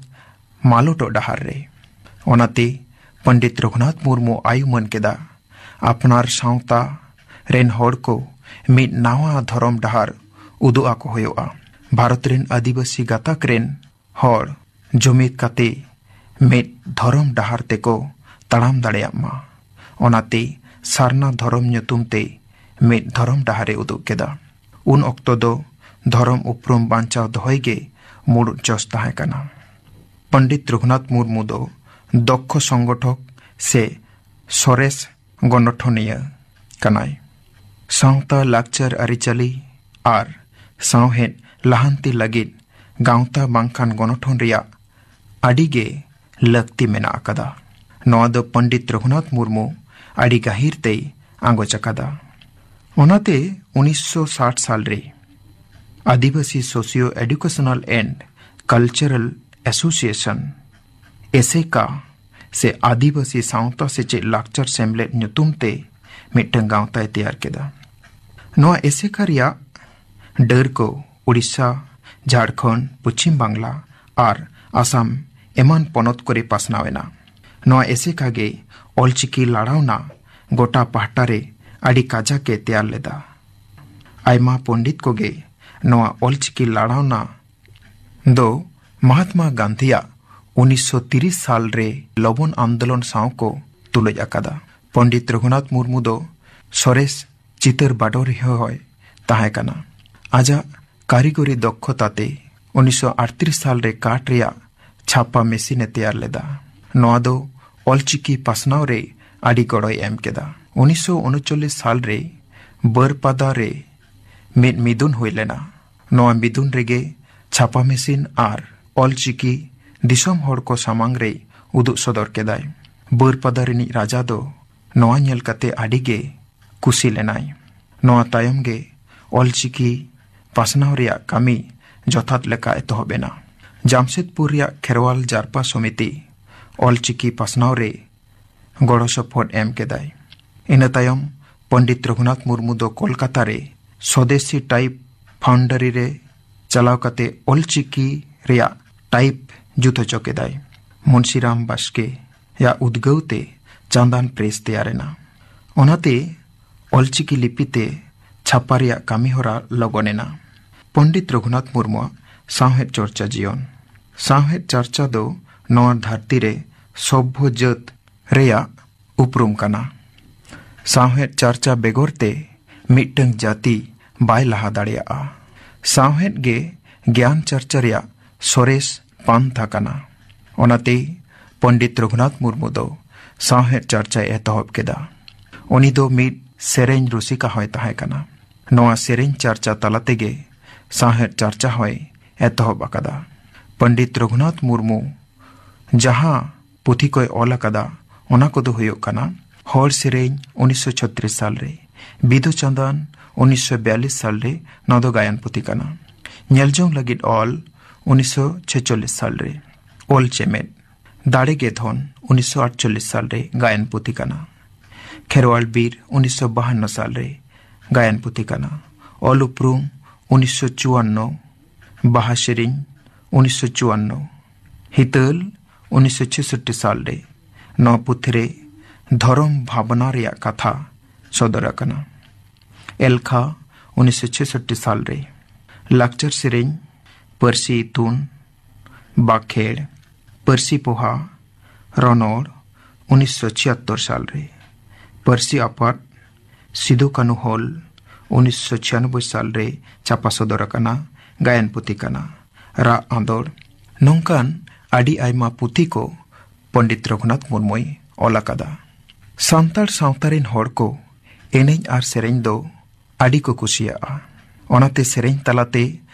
ᱢᱟᱞᱚᱴᱚᱜ ᱰᱟᱦᱟᱨ ᱨᱮ᱾ ᱚᱱᱟᱛᱮ ᱯᱚᱱᱰᱤᱛ ᱨᱚᱜᱷᱩᱱᱟᱛᱷ ᱢᱩᱨᱢᱩ ᱟᱭ ᱩᱢᱟᱹᱱ ᱠᱮᱫᱟ, ᱟᱯᱱᱟᱨ ᱥᱟᱶᱛᱟ ᱨᱮᱱ ᱦᱚᱲ ᱠᱚ ᱢᱤᱫ ᱱᱟᱣᱟ ᱫᱷᱚᱨᱚᱢ ᱰᱟᱦᱟᱨ ᱩᱫᱩᱜ ᱟᱠᱚ ᱦᱩᱭᱩᱜᱼᱟ᱾ ᱵᱷᱟᱨᱚᱛ ᱨᱮᱱ ᱟᱹᱫᱤᱵᱟᱹᱥᱤ ᱜᱟᱛᱟᱠ ᱨᱮᱱ ᱦᱚᱲ ᱡᱩᱢᱤᱫ ᱠᱟᱛᱮ ᱢᱤᱫ ᱫᱷᱚᱨᱚᱢ ᱰᱟᱦᱟᱨ ᱛᱮᱠᱚ ᱛᱟᱲᱟᱢ ᱫᱟᱲᱮᱭᱟᱜ ᱢᱟ᱾ ᱚᱱᱟᱛᱮ ᱥᱟᱨᱱᱟ ᱫᱷᱚᱨᱚᱢ ᱧᱩᱛᱩᱢ ᱛᱮ ᱢᱤᱫ ᱫᱷᱚᱨᱚᱢ ᱰᱟᱦᱟᱨᱮ ᱩᱫᱩᱜ ᱠᱮᱫᱟ᱾ ᱩᱱ ᱚᱠᱛᱚ ᱫᱚ ᱫᱷᱚᱨᱚᱢ ᱩᱯᱨᱩᱢ ᱵᱟᱧᱪᱟᱣ ᱫᱚᱦᱚᱭ ᱜᱮ ᱢᱩᱲᱩᱫ ᱡᱚᱥ ᱛᱟᱦᱮᱸ ᱠᱟᱱᱟ᱾ ᱯᱚᱱᱰᱤᱛ ᱨᱚᱜᱷᱩᱱᱟᱛᱷ ᱢᱩᱨᱢᱩ ᱫᱚ ᱫᱚᱠᱠᱷᱚ ᱥᱚᱝᱜᱚᱴᱷᱚᱠ ᱥᱮ ᱥᱚᱨᱮᱥ ᱜᱚᱱᱚᱴᱷᱚᱱᱤᱭᱟᱹ ᱠᱟᱱᱟᱭ᱾ ᱥᱟᱶᱛᱟ, ᱞᱟᱠᱪᱟᱨ, ᱟᱹᱨᱤᱪᱟᱹᱞᱤ ᱟᱨ ᱥᱟᱶᱦᱮᱫ ᱞᱟᱦᱟᱱᱛᱤ ᱞᱟᱹᱜᱤᱫ ᱜᱟᱶᱛᱟ ᱵᱟᱝᱠᱷᱟᱱ ᱜᱚᱱᱚᱴᱷᱚᱱ ᱨᱮᱭᱟᱜ ᱟᱹᱰᱤ ᱜᱮ ᱞᱟᱹᱠᱛᱤ ᱢᱮᱱᱟᱜ ᱟᱠᱟᱫᱟ᱾ ᱱᱚᱣᱟ ᱫᱚ ᱯᱚᱱᱰᱤᱛ ᱨᱚᱜᱷᱩᱱᱟᱛᱷ ᱢᱩᱨᱢᱩ ᱟᱹᱰᱤ ᱜᱟᱹᱦᱤᱨ ᱛᱮᱭ ᱟᱸᱜᱚᱪ ᱟᱠᱟᱫᱟ᱾ ᱚᱱᱟᱛᱮ ᱩᱱᱤᱥᱥᱚ ᱥᱟᱴ ᱥᱟᱞ ᱨᱮ Adivasi socio educational and cultural association, ᱮᱥᱮᱠᱟ, ᱥᱮ ᱟᱹᱫᱤᱵᱟᱹᱥᱤ ᱥᱟᱶᱛᱟ ᱥᱮᱪᱮᱫ ᱞᱟᱠᱪᱟᱨ ᱥᱮᱢᱞᱮᱫ ᱧᱩᱛᱩᱢ ᱛᱮ ᱢᱤᱫᱴᱟᱝ ᱜᱟᱶᱛᱟᱭ ᱛᱮᱭᱟᱨ ᱠᱮᱫᱟ᱾ ᱱᱚᱣᱟ ᱮᱥᱮᱠᱟ ᱨᱮᱭᱟᱜ ᱰᱟᱹᱨ ᱠᱚ ᱩᱲᱤᱥᱥᱟ, ᱡᱷᱟᱲᱠᱷᱚᱸᱰ, ᱯᱚᱪᱷᱤᱢ ᱵᱟᱝᱞᱟ ᱟᱨ ᱟᱥᱟᱢ ᱮᱢᱟᱱ ᱯᱚᱱᱚᱛ ᱠᱚᱨᱮ ᱯᱟᱥᱱᱟᱣ ᱮᱱᱟ᱾ ᱱᱚᱣᱟ ᱮᱥᱮᱠᱟ ᱜᱮ ᱚᱞᱪᱤᱠᱤ ᱞᱟᱲᱟᱣᱱᱟ ᱜᱚᱴᱟ ᱯᱟᱦᱴᱟ ᱨᱮ ᱟᱹᱰᱤ ᱠᱟᱡᱟᱠ ᱮ ᱛᱮᱭᱟᱨ ᱞᱮᱫᱟ᱾ ᱟᱭᱢᱟ ᱯᱚᱱᱰᱤᱛ ᱠᱚᱜᱮ ᱱᱚᱣᱟ ᱚᱞᱪᱤᱠᱤ ᱞᱟᱲᱟᱣᱱᱟ ᱫᱚ ᱢᱚᱦᱟᱛᱢᱟ ᱜᱟᱱᱫᱷᱤᱭᱟᱜ ᱩᱱᱤᱥᱥᱚ ᱛᱤᱨᱤᱥ ᱥᱟᱞ ᱨᱮ ᱞᱚᱵᱚᱱ ᱟᱱᱫᱳᱞᱚᱱ ᱥᱟᱶ ᱠᱚ ᱛᱩᱞᱩᱡ ᱟᱠᱟᱫᱟ᱾ ᱯᱚᱱᱰᱤᱛ ᱨᱚᱜᱷᱩᱱᱟᱛᱷ ᱢᱩᱨᱢᱩ ᱫᱚ ᱥᱚᱨᱮᱥ ᱪᱤᱛᱟᱹᱨ ᱵᱟᱰᱚᱨᱤᱭᱟᱹ ᱦᱚᱸᱭ ᱛᱟᱦᱮᱸ ᱠᱟᱱᱟ᱾ ᱟᱡᱟᱜ ᱠᱟᱹᱨᱤᱜᱚᱨᱤ ᱫᱚᱠᱷᱚᱛᱟ ᱛᱮ ᱩᱱᱤᱥᱥᱚ ᱟᱴᱛᱨᱤᱥ ᱥᱟᱞ ᱨᱮ ᱠᱟᱴ ᱨᱮᱭᱟᱜ ᱪᱷᱟᱯᱟ ᱢᱮᱥᱤᱱ ᱮ ᱛᱮᱭᱟᱨ ᱞᱮᱫᱟ᱾ ᱱᱚᱣᱟ ᱫᱚ ᱚᱞᱪᱤᱠᱤ ᱯᱟᱥᱱᱟᱣ ᱨᱮ ᱟᱹᱰᱤ ᱜᱚᱲᱚᱭ ᱮᱢ ᱠᱮᱫᱟ᱾ ᱩᱱᱤᱥᱥᱚ ᱩᱱᱩᱪᱚᱞᱞᱤᱥ ᱥᱟᱞ ᱨᱮ ᱵᱟᱹᱨᱯᱟᱫᱟ ᱨᱮ ᱢᱤᱫ ᱢᱤᱫᱩᱱ ᱦᱩᱭ ᱞᱮᱱᱟ᱾ ᱱᱚᱣᱟ ᱢᱤᱫᱩᱱ ᱨᱮᱜᱮ ᱪᱷᱟᱯᱟ ᱢᱮᱥᱤᱱ ᱟᱨ ᱚᱞᱪᱤᱠᱤ ᱫᱤᱥᱚᱢ ᱦᱚᱲ ᱠᱚ ᱥᱟᱢᱟᱝ ᱨᱮ ᱩᱫᱩᱜ ᱥᱚᱫᱚᱨ ᱠᱮᱫᱟᱭ᱾ ᱵᱟᱹᱨᱯᱟᱫᱟ ᱨᱤᱱᱤᱡ ᱨᱟᱡᱟ ᱫᱚ ᱱᱚᱣᱟ ᱧᱮᱞ ᱠᱟᱛᱮ ᱟᱹᱰᱤ ᱜᱮ ᱠᱩᱥᱤ ᱞᱮᱱᱟᱭ᱾ ᱱᱚᱣᱟ ᱛᱟᱭᱚᱢ ᱜᱮ ᱚᱞᱪᱤᱠᱤ ᱯᱟᱥᱱᱟᱣ ᱨᱮᱭᱟᱜ ᱠᱟᱹᱢᱤ ᱡᱚᱛᱷᱟᱛ ᱞᱮᱠᱟ ᱮᱛᱚᱦᱚᱵ ᱮᱱᱟ᱾ ᱡᱟᱢᱥᱮᱫᱽᱯᱩᱨ ᱨᱮᱭᱟᱜ ᱠᱷᱮᱨᱣᱟᱞ ᱡᱟᱨᱯᱟ ᱥᱚᱢᱤᱛᱤ ᱚᱞᱪᱤᱠᱤ ᱯᱟᱥᱱᱟᱣ ᱨᱮ ᱜᱚᱲᱚ ᱥᱚᱯᱚᱦᱚᱫ ᱮᱢ ᱠᱮᱫᱟᱭ᱾ ᱤᱱᱟᱹ ᱛᱟᱭᱚᱢ ᱯᱚᱱᱰᱤᱛ ᱨᱚᱜᱷᱩᱱᱟᱛᱷ ᱢᱩᱨᱢᱩ ᱫᱚ ᱠᱳᱞᱠᱟᱛᱟ ᱨᱮ ᱥᱚᱫᱮᱥᱤ ᱴᱟᱭᱤᱯ ᱯᱷᱟᱣᱩᱱᱰᱟᱨᱤ ᱨᱮ ᱪᱟᱞᱟᱣ ᱠᱟᱛᱮ ᱚᱞᱪᱤᱠᱤ ᱨᱮᱭᱟᱜ ᱴᱟᱭᱤᱯ ᱡᱩᱛ ᱦᱚᱪᱚ ᱠᱮᱫᱟᱭ᱾ ᱢᱩᱱᱥᱤᱨᱟᱢ ᱵᱟᱥᱠᱮ ᱭᱟᱜ ᱩᱫᱽᱜᱟᱹᱣ ᱛᱮ ᱪᱟᱸᱫᱟᱱ ᱯᱨᱮᱥ ᱛᱮᱭᱟᱨ ᱮᱱᱟ᱾ ᱚᱱᱟᱛᱮ ᱚᱞᱪᱤᱠᱤ ᱞᱤᱯᱤ ᱛᱮ ᱪᱷᱟᱯᱟ ᱨᱮᱭᱟᱜ ᱠᱟᱹᱢᱤ ᱦᱚᱨᱟ ᱞᱚᱜᱚᱱ ᱮᱱᱟ᱾ ᱯᱚᱱᱰᱤᱛ ᱨᱚᱜᱷᱩᱱᱟᱛᱷ ᱢᱩᱨᱢᱩᱣᱟᱜ ᱥᱟᱶᱦᱮᱫ ᱪᱚᱨᱪᱟ ᱡᱤᱭᱚᱱ᱾ ᱥᱟᱶᱦᱮᱫ ᱪᱟᱨᱪᱟ ᱫᱚ ᱱᱚᱣᱟ ᱫᱷᱟᱹᱨᱛᱤ ᱨᱮ ᱥᱚᱵᱷᱭᱚ ᱡᱟᱹᱛ ᱨᱮᱭᱟᱜ ᱩᱯᱨᱩᱢ ᱠᱟᱱᱟ᱾ ᱥᱟᱶᱦᱮᱫ ᱪᱟᱨᱪᱟ ᱵᱮᱜᱚᱨ ᱛᱮ ᱢᱤᱫᱴᱟᱝ ᱡᱟᱹᱛᱤ ᱵᱟᱭ ᱞᱟᱦᱟ ᱫᱟᱲᱮᱭᱟᱜᱼᱟ᱾ ᱥᱟᱶᱦᱮᱫ ᱜᱮ ᱜᱮᱭᱟᱱ ᱪᱟᱨᱪᱟ ᱨᱮᱭᱟᱜ ᱥᱚᱨᱮᱥ ᱯᱟᱱᱛᱷᱟ ᱠᱟᱱᱟ᱾ ᱚᱱᱟᱛᱮ ᱯᱚᱱᱰᱤᱛ ᱨᱚᱜᱷᱩᱱᱟᱛᱷ ᱢᱩᱨᱢᱩ ᱫᱚ ᱥᱟᱶᱦᱮᱫ ᱪᱟᱨᱪᱟᱭ ᱮᱛᱚᱦᱚᱵ ᱠᱮᱫᱟ᱾ ᱩᱱᱤ ᱫᱚ ᱢᱤᱫ ᱥᱮᱨᱮᱧ ᱨᱩᱥᱤᱠᱟ ᱦᱚᱸᱭ ᱛᱟᱦᱮᱸ ᱠᱟᱱᱟ᱾ ᱱᱚᱣᱟ ᱥᱮᱨᱮᱧ ᱪᱟᱨᱪᱟ ᱛᱟᱞᱟ ᱛᱮᱜᱮ ᱥᱟᱶᱦᱮᱫ ᱪᱟᱨᱪᱟ ᱦᱚᱸᱭ ᱮᱛᱚᱦᱚᱵ ᱟᱠᱟᱫᱟ᱾ ᱯᱚᱱᱰᱤᱛ ᱨᱚᱜᱷᱩᱱᱟᱛᱷ ᱢᱩᱨᱢᱩ ᱡᱟᱦᱟᱸ ᱯᱩᱛᱷᱤ ᱠᱚᱭ ᱚᱞ ᱟᱠᱟᱫᱟ, ᱚᱱᱟ ᱠᱚᱫᱚ ᱦᱩᱭᱩᱜ ᱠᱟᱱᱟ ᱦᱚᱲ ᱥᱮᱨᱮᱧ ᱩᱱᱤᱥᱥᱚ ᱪᱷᱚᱛᱨᱤᱥ ᱥᱟᱞ ᱨᱮ, ᱵᱤᱫᱩ ᱪᱟᱸᱫᱟᱱ ᱩᱱᱤᱥᱥᱚ ᱵᱤᱭᱟᱞᱞᱤᱥ ᱥᱟᱞ ᱨᱮ, ᱱᱚᱣᱟ ᱫᱚ ᱜᱟᱭᱟᱱ ᱯᱩᱛᱷᱤ ᱠᱟᱱᱟ᱾ ᱧᱮᱞᱡᱚᱝ ᱞᱟᱹᱜᱤᱫ ᱚᱞ ᱩᱱᱤᱥᱥᱚ ᱪᱷᱮᱪᱪᱚᱞᱞᱤᱥ ᱥᱟᱞ ᱨᱮ, ᱚᱞ ᱪᱮᱢᱮᱫ ᱫᱟᱲᱮ ᱜᱮ ᱫᱷᱚᱱ ᱩᱱᱤᱥᱥᱚ ᱟᱴᱪᱚᱞᱞᱤᱥ ᱥᱟᱞ ᱨᱮ ᱜᱟᱭᱟᱱ ᱯᱩᱛᱷᱤ ᱠᱟᱱᱟ᱾ ᱠᱷᱮᱨᱣᱟᱞ ᱵᱤᱨ ᱩᱱᱤᱥᱥᱚ ᱵᱟᱦᱟᱱᱱᱚ ᱥᱟᱞ ᱨᱮ ᱜᱟᱭᱟᱱ ᱯᱩᱛᱷᱤ ᱠᱟᱱᱟ᱾ ᱚᱞ ᱩᱯᱨᱩᱢ ᱩᱱᱤᱥᱥᱚ ᱪᱩᱣᱟᱱᱱᱚ, ᱵᱟᱦᱟ ᱥᱮᱨᱮᱧ ᱩᱱᱤᱥᱥᱚ ᱪᱩᱣᱟᱱᱱᱚ, ᱦᱤᱛᱟᱹᱞ ᱩᱱᱤᱥᱥᱚ ᱪᱷᱮᱥᱚᱴᱴᱤ ᱥᱟᱞ ᱨᱮ ᱱᱚᱣᱟ ᱯᱩᱛᱷᱤ ᱨᱮ ᱫᱷᱚᱨᱚᱢ ᱵᱷᱟᱵᱽᱱᱟ ᱨᱮᱭᱟᱜ ᱠᱟᱛᱷᱟ ᱥᱚᱫᱚᱨ ᱟᱠᱟᱱᱟ᱾ ᱮᱞᱠᱷᱟ ᱩᱱᱤᱥᱥᱚ ᱪᱷᱮᱥᱚᱴᱴᱤ ᱥᱟᱞ ᱨᱮ, ᱞᱟᱠᱪᱟᱨ ᱥᱮᱨᱮᱧ, ᱯᱟᱹᱨᱥᱤ ᱤᱛᱩᱱ, ᱵᱟᱠᱷᱮᱲ, ᱯᱟᱹᱨᱥᱤ ᱯᱚᱦᱟ, ᱨᱚᱱᱚᱲ ᱩᱱᱤᱥᱥᱚ ᱪᱷᱤᱭᱟᱛᱛᱚᱨ ᱥᱟᱞ ᱨᱮ, ᱯᱟᱹᱨᱥᱤ ᱟᱯᱟᱛ, ᱥᱤᱫᱩ ᱠᱟᱹᱱᱦᱩ ᱦᱚᱞ ᱩᱱᱤᱥᱥᱚ ᱪᱷᱤᱭᱟᱱᱚᱵᱵᱳᱭ ᱥᱟᱞ ᱨᱮ ᱪᱷᱟᱯᱟ ᱥᱚᱫᱚᱨ ᱟᱠᱟᱱᱟ᱾ ᱜᱟᱭᱟᱱ ᱯᱩᱛᱷᱤ ᱠᱟᱱᱟ᱾ ᱨᱟᱜ ᱟᱸᱫᱳᱲ, ᱱᱚᱝᱠᱟᱱ ᱟᱹᱰᱤ ᱟᱭᱢᱟ ᱯᱩᱛᱷᱤ ᱠᱚ ᱯᱚᱸᱰᱤᱛ ᱨᱚᱜᱷᱩᱱᱟᱛᱷ ᱢᱩᱨᱢᱩᱭ ᱚᱞ ᱟᱠᱟᱫᱟ᱾ ᱥᱟᱱᱛᱟᱲ ᱥᱟᱶᱛᱟ ᱨᱤᱱ ᱦᱚᱲ ᱠᱚ ᱮᱱᱮᱡ ᱟᱨ ᱥᱮᱨᱮᱧ ᱫᱚ ᱟᱹᱰᱤ ᱠᱚ ᱠᱩᱥᱤᱭᱟᱜᱼᱟ᱾ ᱚᱱᱟᱛᱮ ᱥᱮᱨᱮᱧ ᱛᱟᱞᱟᱛᱮ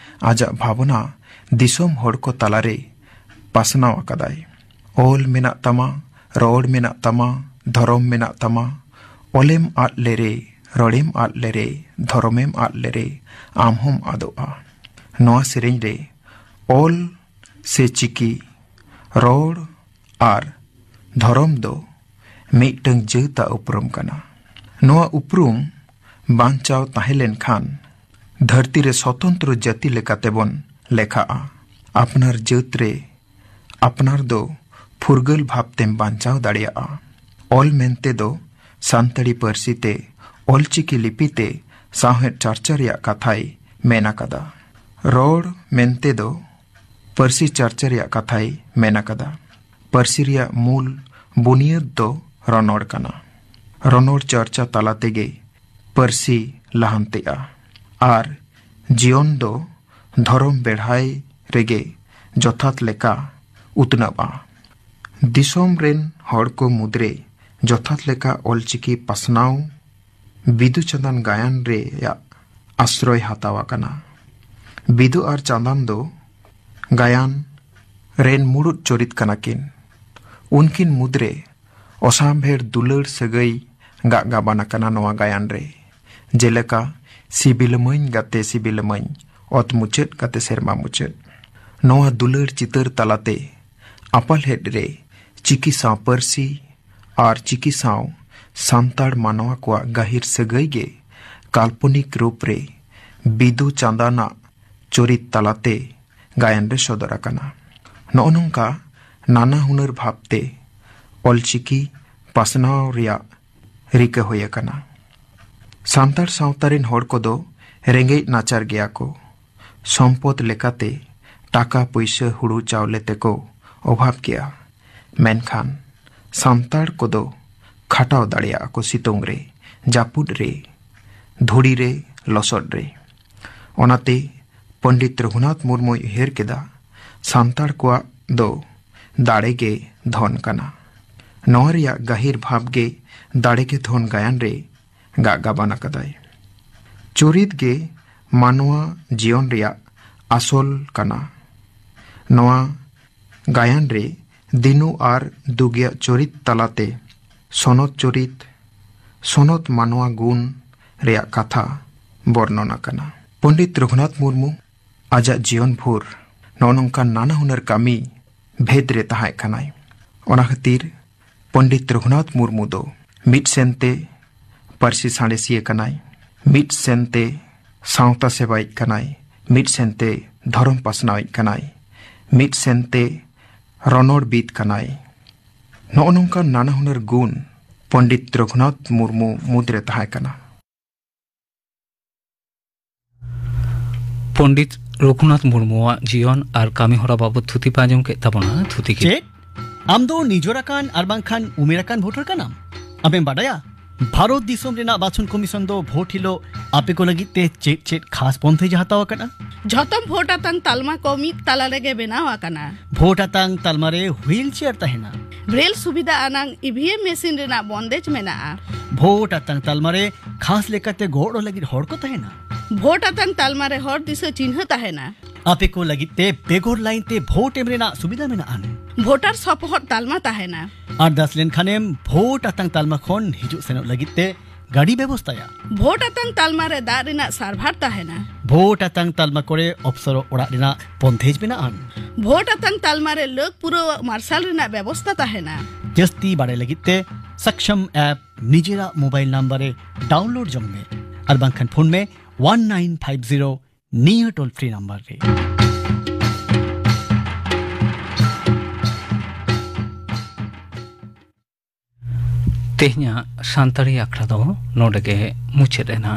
ᱟᱡᱟᱜ ᱵᱷᱟᱵᱽᱱᱟ ᱫᱤᱥᱚᱢ ᱦᱚᱲ ᱠᱚ ᱛᱟᱞᱟᱨᱮ ᱯᱟᱥᱱᱟᱣ ᱟᱠᱟᱫᱟᱭ᱾ ᱚᱞ ᱢᱮᱱᱟᱜ ᱛᱟᱢᱟ, ᱨᱚᱲ ᱢᱮᱱᱟᱜ ᱛᱟᱢᱟ, ᱫᱷᱚᱨᱚᱢ ᱢᱮᱱᱟᱜ ᱛᱟᱢᱟ, ᱚᱞᱮᱢ ᱟᱫ ᱞᱮᱨᱮ, ᱨᱚᱲᱮᱢ ᱟᱫ ᱞᱮᱨᱮ, ᱫᱷᱚᱨᱚᱢᱮᱢ ᱟᱫ ᱞᱮᱨᱮ, ᱟᱢ ᱦᱚᱸᱢ ᱟᱫᱚᱜᱼᱟ᱾ ᱱᱚᱣᱟ ᱥᱮᱨᱮᱧ ᱨᱮ ᱚᱞ ᱥᱮ ᱪᱤᱠᱤ, ᱨᱚᱲ ᱟᱨ ᱫᱷᱚᱨᱚᱢ ᱫᱚ ᱢᱤᱫᱴᱟᱝ ᱡᱟᱹᱛᱟᱜ ᱩᱯᱨᱩᱢ ᱠᱟᱱᱟ᱾ ᱱᱚᱣᱟ ᱩᱯᱨᱩᱢ ᱵᱟᱧᱪᱟᱣ ᱛᱟᱦᱮᱸ ᱞᱮᱱᱠᱷᱟᱱ ᱫᱷᱟᱹᱨᱛᱤ ᱨᱮ ᱥᱚᱛᱚᱱᱛᱨᱚ ᱡᱟᱹᱛᱤ ᱞᱮᱠᱟᱛᱮ ᱵᱚᱱ ᱞᱮᱠᱷᱟᱜᱼᱟ᱾ ᱟᱯᱱᱟᱨ ᱡᱟᱹᱛ ᱨᱮ ᱟᱯᱱᱟᱨ ᱫᱚ ᱯᱷᱩᱨᱜᱟᱹᱞ ᱵᱷᱟᱵᱽ ᱛᱮᱢ ᱵᱟᱧᱪᱟᱣ ᱫᱟᱲᱮᱭᱟᱜᱼᱟ᱾ ᱚᱞ ᱢᱮᱱᱛᱮ ᱫᱚ ᱥᱟᱱᱛᱟᱲᱤ ᱯᱟᱹᱨᱥᱤ ᱛᱮ ᱚᱞᱪᱤᱠᱤ ᱞᱤᱯᱤ ᱛᱮ ᱥᱟᱶᱦᱮᱫ ᱪᱟᱨᱪᱟ ᱨᱮᱭᱟᱜ ᱠᱟᱛᱷᱟᱭ ᱢᱮᱱ ᱟᱠᱟᱫᱟ᱾ ᱨᱚᱲ ᱢᱮᱱᱛᱮ ᱫᱚ ᱯᱟᱹᱨᱥᱤ ᱪᱟᱨᱪᱟ ᱨᱮᱭᱟᱜ ᱠᱟᱛᱷᱟᱭ ᱢᱮᱱ ᱟᱠᱟᱫᱟ᱾ ᱯᱟᱹᱨᱥᱤ ᱨᱮᱭᱟᱜ ᱢᱩᱞ ᱵᱩᱱᱤᱭᱟᱹᱫ ᱫᱚ ᱨᱚᱱᱚᱲ ᱠᱟᱱᱟ᱾ ᱨᱚᱱᱚᱲ ᱪᱟᱨᱪᱟ ᱛᱟᱞᱟ ᱛᱮᱜᱮ ᱯᱟᱹᱨᱥᱤ ᱞᱟᱦᱟᱱᱛᱤᱜᱼᱟ ᱟᱨ ᱡᱤᱭᱚᱱ ᱫᱚ ᱫᱷᱚᱨᱚᱢ ᱵᱮᱲᱦᱟᱭ ᱨᱮᱜᱮ ᱡᱚᱛᱷᱟᱛ ᱞᱮᱠᱟ ᱩᱛᱱᱟᱹᱜᱼᱟ᱾ ᱫᱤᱥᱚᱢ ᱨᱮᱱ ᱦᱚᱲ ᱠᱚ ᱢᱩᱫᱽᱨᱮ ᱡᱚᱛᱷᱟᱛ ᱞᱮᱠᱟ ᱚᱞᱪᱤᱠᱤ ᱯᱟᱥᱱᱟᱣ ᱵᱤᱫᱩ ᱪᱟᱸᱫᱟᱱ ᱜᱟᱭᱟᱱ ᱨᱮᱭᱟᱜ ᱟᱥᱨᱚᱭ ᱦᱟᱛᱟᱣ ᱟᱠᱟᱱᱟ᱾ ᱵᱤᱫᱩ ᱟᱨ ᱪᱟᱸᱫᱟᱱ ᱫᱚ ᱜᱟᱭᱟᱱ ᱨᱮᱱ ᱢᱩᱲᱩᱫ ᱪᱚᱨᱤᱛ ᱠᱟᱱᱟ ᱠᱤᱱ᱾ ᱩᱱᱠᱤᱱ ᱢᱩᱫᱽᱨᱮ ᱚᱥᱟᱢᱵᱷᱮᱲ ᱫᱩᱞᱟᱹᱲ ᱥᱟᱹᱜᱟᱹᱭ ᱜᱟᱜ ᱜᱟᱵᱟᱱ ᱟᱠᱟᱱᱟ ᱱᱚᱣᱟ ᱜᱟᱭᱟᱱ ᱨᱮ, ᱡᱮᱞᱮᱠᱟ ᱥᱤᱵᱤᱞᱟᱢᱟᱹᱧ ᱜᱟᱛᱮ ᱥᱤᱵᱤᱞᱟᱢᱟᱹᱧ, ᱚᱛ ᱢᱩᱪᱟᱹᱫ ᱜᱟᱛᱮ ᱥᱮᱨᱢᱟ ᱢᱩᱪᱟᱹᱫ᱾ ᱱᱚᱣᱟ ᱫᱩᱞᱟᱹᱲ ᱪᱤᱛᱟᱹᱨ ᱛᱟᱞᱟᱛᱮ ᱟᱯᱟᱞᱦᱮᱫ ᱨᱮ ᱪᱤᱠᱤ ᱥᱟᱶ ᱯᱟᱹᱨᱥᱤ ᱟᱨ ᱪᱤᱠᱤ ᱥᱟᱶ ᱥᱟᱱᱛᱟᱲ ᱢᱟᱱᱣᱟ ᱠᱚᱣᱟᱜ ᱜᱟᱹᱦᱤᱨ ᱥᱟᱹᱜᱟᱹᱭ ᱜᱮ ᱠᱟᱞᱯᱚᱱᱤᱠ ᱨᱩᱯ ᱨᱮ ᱵᱤᱫᱩ ᱪᱟᱸᱫᱟᱱᱟᱜ ᱪᱚᱨᱤᱛ ᱛᱟᱞᱟᱛᱮ ᱜᱟᱭᱟᱱ ᱨᱮ ᱥᱚᱫᱚᱨ ᱟᱠᱟᱱᱟ᱾ ᱱᱚᱜᱼᱚ ᱱᱚᱝᱠᱟ ᱱᱟᱱᱟ ᱦᱩᱱᱟᱹᱨ ᱵᱷᱟᱵᱽᱛᱮ ᱚᱞᱪᱤᱠᱤ ᱯᱟᱥᱱᱟᱣ ᱨᱮᱭᱟᱜ ᱨᱤᱠᱟᱹ ᱦᱩᱭ ᱟᱠᱟᱱᱟ᱾ ᱥᱟᱱᱛᱟᱲ ᱥᱟᱶᱛᱟ ᱨᱤᱱ ᱦᱚᱲ ᱠᱚᱫᱚ ᱨᱮᱸᱜᱮᱡ ᱱᱟᱪᱟᱨ ᱜᱮᱭᱟ ᱠᱚ᱾ ᱥᱚᱢᱯᱚᱫ ᱞᱮᱠᱟᱛᱮ ᱴᱟᱠᱟ ᱯᱩᱭᱥᱟᱹ ᱦᱩᱲᱩ ᱪᱟᱣᱞᱮ ᱛᱮᱠᱚ ᱚᱵᱷᱟᱵ ᱜᱮᱭᱟ᱾ ᱢᱮᱱᱠᱷᱟᱱ ᱥᱟᱱᱛᱟᱲ ᱠᱚᱫᱚ ᱠᱷᱟᱴᱟᱣ ᱫᱟᱲᱮᱭᱟᱜᱼᱟ ᱠᱚ ᱥᱤᱛᱩᱝ ᱨᱮ, ᱡᱟᱹᱯᱩᱫ ᱨᱮ, ᱫᱷᱩᱲᱤ ᱨᱮ, ᱞᱚᱥᱚᱫ ᱨᱮ᱾ ᱚᱱᱟᱛᱮ ᱯᱚᱱᱰᱤᱛ ᱨᱚᱜᱷᱩᱱᱟᱛᱷ ᱢᱩᱨᱢᱩᱭ ᱩᱭᱦᱟᱹᱨ ᱠᱮᱫᱟ, ᱥᱟᱱᱛᱟᱲ ᱠᱚᱣᱟᱜ ᱫᱚ ᱫᱟᱲᱮ ᱜᱮ ᱫᱷᱚᱱ ᱠᱟᱱᱟ᱾ ᱱᱚᱣᱟ ᱨᱮᱭᱟᱜ ᱜᱟᱹᱦᱤᱨ ᱵᱷᱟᱵᱽ ᱜᱮ ᱫᱟᱲᱮ ᱜᱮ ᱫᱷᱚᱱ ᱜᱟᱭᱟᱱ ᱨᱮ ᱜᱟᱜ ᱜᱟᱵᱟᱱ ᱟᱠᱟᱫᱟᱭ᱾ ᱪᱩᱨᱤᱛ ᱜᱮ ᱢᱟᱱᱣᱟ ᱡᱤᱭᱚᱱ ᱨᱮᱭᱟᱜ ᱟᱥᱚᱞ ᱠᱟᱱᱟ᱾ ᱱᱚᱣᱟ ᱜᱟᱭᱟᱱ ᱨᱮ ᱫᱤᱱᱩ ᱟᱨ ᱫᱩᱜᱤᱭᱟᱜ ᱪᱩᱨᱤᱛ ᱛᱟᱞᱟᱛᱮ ᱥᱚᱱᱚᱛ ᱪᱩᱨᱤᱛ, ᱥᱚᱱᱚᱛ ᱢᱟᱱᱣᱟ ᱜᱩᱱ ᱨᱮᱭᱟᱜ ᱠᱟᱛᱷᱟ ᱵᱚᱨᱱᱚᱱ ᱟᱠᱟᱱᱟ᱾ ᱯᱚᱱᱰᱤᱛ ᱨᱚᱜᱷᱩᱱᱟᱛᱷ ᱢᱩᱨᱢᱩ ᱟᱡᱟᱜ ᱡᱤᱭᱚᱱ ᱵᱷᱳᱨ ᱱᱚᱜᱼᱚ ᱱᱚᱝᱠᱟᱱ ᱱᱟᱱᱟ ᱦᱩᱱᱟᱹᱨ ᱠᱟᱹᱢᱤ ᱵᱷᱮᱫ ᱨᱮ ᱛᱟᱦᱮᱸ ᱠᱟᱱᱟᱭ᱾ ᱚᱱᱟ ᱠᱷᱟᱹᱛᱤᱨ ᱯᱚᱱᱰᱤᱛ ᱨᱚᱜᱷᱩᱱᱟᱛᱷ ᱢᱩᱨᱢᱩ ᱫᱚ ᱢᱤᱫ ᱥᱮᱱᱛᱮ ᱯᱟᱹᱨᱥᱤ ᱥᱟᱬᱮᱥᱤᱭᱟᱹ ᱠᱟᱱᱟᱭ, ᱢᱤᱫ ᱥᱮᱱᱛᱮ ᱥᱟᱶᱛᱟ ᱥᱮᱵᱟᱭᱤᱡ ᱠᱟᱱᱟᱭ, ᱢᱤᱫ ᱥᱮᱱᱛᱮ ᱫᱷᱚᱨᱚᱢ ᱯᱟᱥᱱᱟᱣᱤᱡ ᱠᱟᱱᱟᱭ, ᱢᱤᱫ ᱥᱮᱱᱛᱮ ᱨᱚᱱᱚᱲᱵᱤᱫ ᱠᱟᱱᱟᱭ᱾ ᱱᱚᱜᱼᱚ ᱱᱚᱝᱠᱟᱱ ᱱᱟᱱᱟ ᱦᱩᱱᱟᱹᱨ ᱜᱩᱱ ᱯᱚᱱᱰᱤᱛ ᱨᱚᱜᱷᱩᱱᱟᱛᱷ ᱢᱩᱨᱢᱩ ᱢᱩᱫᱽᱨᱮ ᱛᱟᱦᱮᱸ ᱠᱟᱱᱟ᱾ ᱯᱚᱱᱰᱤᱛ ᱨᱚᱜᱷᱩᱱᱟᱛᱷ ᱢᱩᱨᱢᱩᱣᱟᱜ ᱡᱤᱭᱚᱱ ᱟᱨ ᱠᱟᱹᱢᱤᱦᱚᱨᱟ ᱵᱟᱵᱚᱛ ᱛᱷᱩᱛᱤ ᱯᱮ ᱟᱸᱡᱚᱢ ᱠᱮᱫ ᱛᱟᱵᱚᱱᱟ᱾ ᱛᱷᱩᱛᱤ ᱠᱮᱫ ᱪᱮᱫ? ᱟᱢ ᱫᱚ ᱱᱤᱡᱚᱨ ᱟᱠᱟᱱ ᱟᱨ ᱵᱟᱝᱠᱷᱟᱱ ᱩᱢᱮᱨ ᱟᱠᱟᱱ ᱵᱷᱳᱴᱟᱨ ᱠᱟᱱᱟᱢ? ᱟᱢᱮᱢ ᱵᱟᱰᱟᱭᱟ, ᱵᱷᱟᱨᱚᱛ ᱫᱤᱥᱚᱢ ᱨᱮᱱᱟᱜ ᱵᱟᱪᱷᱚᱱ ᱠᱚᱢᱤᱥᱚᱱ ᱫᱚ ᱵᱷᱳᱴ ᱦᱤᱞᱳᱜ ᱟᱯᱮ ᱠᱚ ᱞᱟᱹᱜᱤᱫ ᱛᱮ ᱪᱮᱫ ᱪᱮᱫ ᱠᱷᱟᱥ ᱯᱚᱱᱛᱷᱟᱹ ᱦᱟᱛᱟᱣ ᱟᱠᱟᱫᱼᱟ? ᱡᱷᱚᱛᱚᱢ ᱵᱷᱳᱴ ᱟᱛᱟᱝ ᱛᱟᱞᱢᱟ ᱠᱚ ᱢᱤᱫ ᱛᱟᱞᱟ ᱨᱮᱜᱮ ᱵᱮᱱᱟᱣ ᱟᱠᱟᱱᱟ᱾ ᱵᱷᱳᱴ ᱟᱛᱟᱝ ᱛᱟᱞᱢᱟ ᱨᱮ ᱦᱩᱭᱤᱞ ᱪᱮᱭᱟᱨ ᱛᱟᱦᱮᱱᱟ᱾ ᱵᱨᱮᱞ ᱥᱩᱵᱤᱫᱷᱟ ᱟᱱᱟᱝ ᱤ ᱵᱷᱤ ᱮᱢ ᱢᱮᱥᱤᱱ ᱨᱮᱱᱟᱜ ᱵᱚᱱᱫᱮᱡ ᱢᱮᱱᱟᱜᱼᱟ᱾ ᱵᱷᱳᱴ ᱟᱛᱟᱝ ᱛᱟᱞᱢᱟ ᱨᱮ ᱠᱷᱟᱥ ᱞᱮᱠᱟᱛᱮ ᱜᱚᱲᱚ ᱞᱟᱹᱜᱤᱫ ᱦᱚᱲ ᱠᱚ ᱛᱟᱦᱮᱱᱟ᱾ ᱵᱷᱳᱴ ᱟᱛᱟᱝ ᱛᱟᱞᱢᱟ ᱨᱮ ᱦᱚᱲ ᱫᱤᱥᱟᱹ ᱪᱤᱱᱦᱟᱹ ᱛᱟᱦᱮᱱᱟ᱾ ᱟᱯᱮ ᱠᱚ ᱞᱟᱹᱜᱤᱫ ᱛᱮ ᱵᱮᱜᱚᱨ ᱞᱟᱭᱤᱱ ᱛᱮ ᱵᱷᱳᱴ ᱮᱢ ᱨᱮᱱᱟᱜ ᱥᱩᱵᱤᱫᱷᱟ ᱢᱮᱱᱟᱜᱼᱟ᱾ ᱵᱷᱳᱴᱟᱨ ᱥᱚᱯᱚᱦᱚᱫ ᱛᱟᱞᱢᱟ ᱛᱟᱦᱮᱱᱟ᱾ ᱟᱨᱫᱟᱥ ᱞᱮᱱᱠᱷᱟᱱᱮᱢ ᱵᱷᱳᱴ ᱟᱛᱟᱝ ᱛᱟᱞᱢᱟ ᱠᱷᱚᱱ ᱦᱤᱡᱩᱜ ᱥᱮᱱᱚᱜ ᱞᱟᱹᱜᱤᱫ ᱛᱮ ᱜᱟᱹᱰᱤ ᱵᱮᱵᱚᱥᱛᱷᱟᱭᱟ᱾ ᱵᱷᱳᱴ ᱟᱛᱟᱝ ᱛᱟᱞᱢᱟ ᱨᱮ ᱫᱟᱜ ᱨᱮᱱᱟᱜ ᱥᱟᱨᱵᱷᱟᱨ ᱛᱟᱦᱮᱱᱟ᱾ ᱵᱷᱳᱴ ᱟᱛᱟᱝ ᱛᱟᱞᱢᱟ ᱠᱚᱨᱮ ᱚᱯᱥᱚᱨᱚᱜ ᱚᱲᱟᱜ ᱨᱮᱱᱟᱜ ᱵᱚᱱᱫᱷᱮᱡᱽ ᱢᱮᱱᱟᱜᱼᱟ᱾ ᱵᱷᱳᱴ ᱟᱛᱟᱝ ᱛᱟᱞᱢᱟ ᱨᱮ ᱞᱟᱹᱠ ᱯᱩᱨᱟᱹᱣᱟᱜ ᱢᱟᱨᱥᱟᱞ ᱨᱮᱱᱟᱜ ᱵᱮᱵᱚᱥᱛᱷᱟ ᱛᱟᱦᱮᱱᱟ᱾ ᱡᱟᱹᱥᱛᱤ ᱵᱟᱲᱟᱭ ᱞᱟᱹᱜᱤᱫ ᱛᱮ ᱥᱟᱠᱥᱟᱢ ᱟᱯ ᱱᱤᱡᱮᱨᱟᱜ ᱢᱳᱵᱟᱭᱤᱞ ᱱᱟᱢᱵᱟᱨ ᱨᱮ ᱰᱟᱣᱩᱱᱞᱳᱰ ᱡᱚᱝ ᱢᱮ ᱟᱨ ᱵᱟᱝᱠᱷᱟᱱ ᱯᱷᱳᱱ ᱢᱮ ᱚᱣᱟᱱ ᱱᱟᱭᱤᱱ ᱯᱷᱟᱭᱤᱵᱷ ᱡᱤᱨᱳ ᱱᱤᱭᱟᱹ ᱴᱳᱞ ᱯᱷᱨᱤ ᱱᱟᱢᱵᱟᱨ ᱨᱮ᱾ ᱛᱮᱦᱮᱧᱟᱜ ᱥᱟᱱᱛᱟᱲᱤ ᱟᱠᱷᱲᱟ ᱫᱚ ᱱᱚᱰᱮ ᱜᱮ ᱢᱩᱪᱟᱹᱫ ᱮᱱᱟ᱾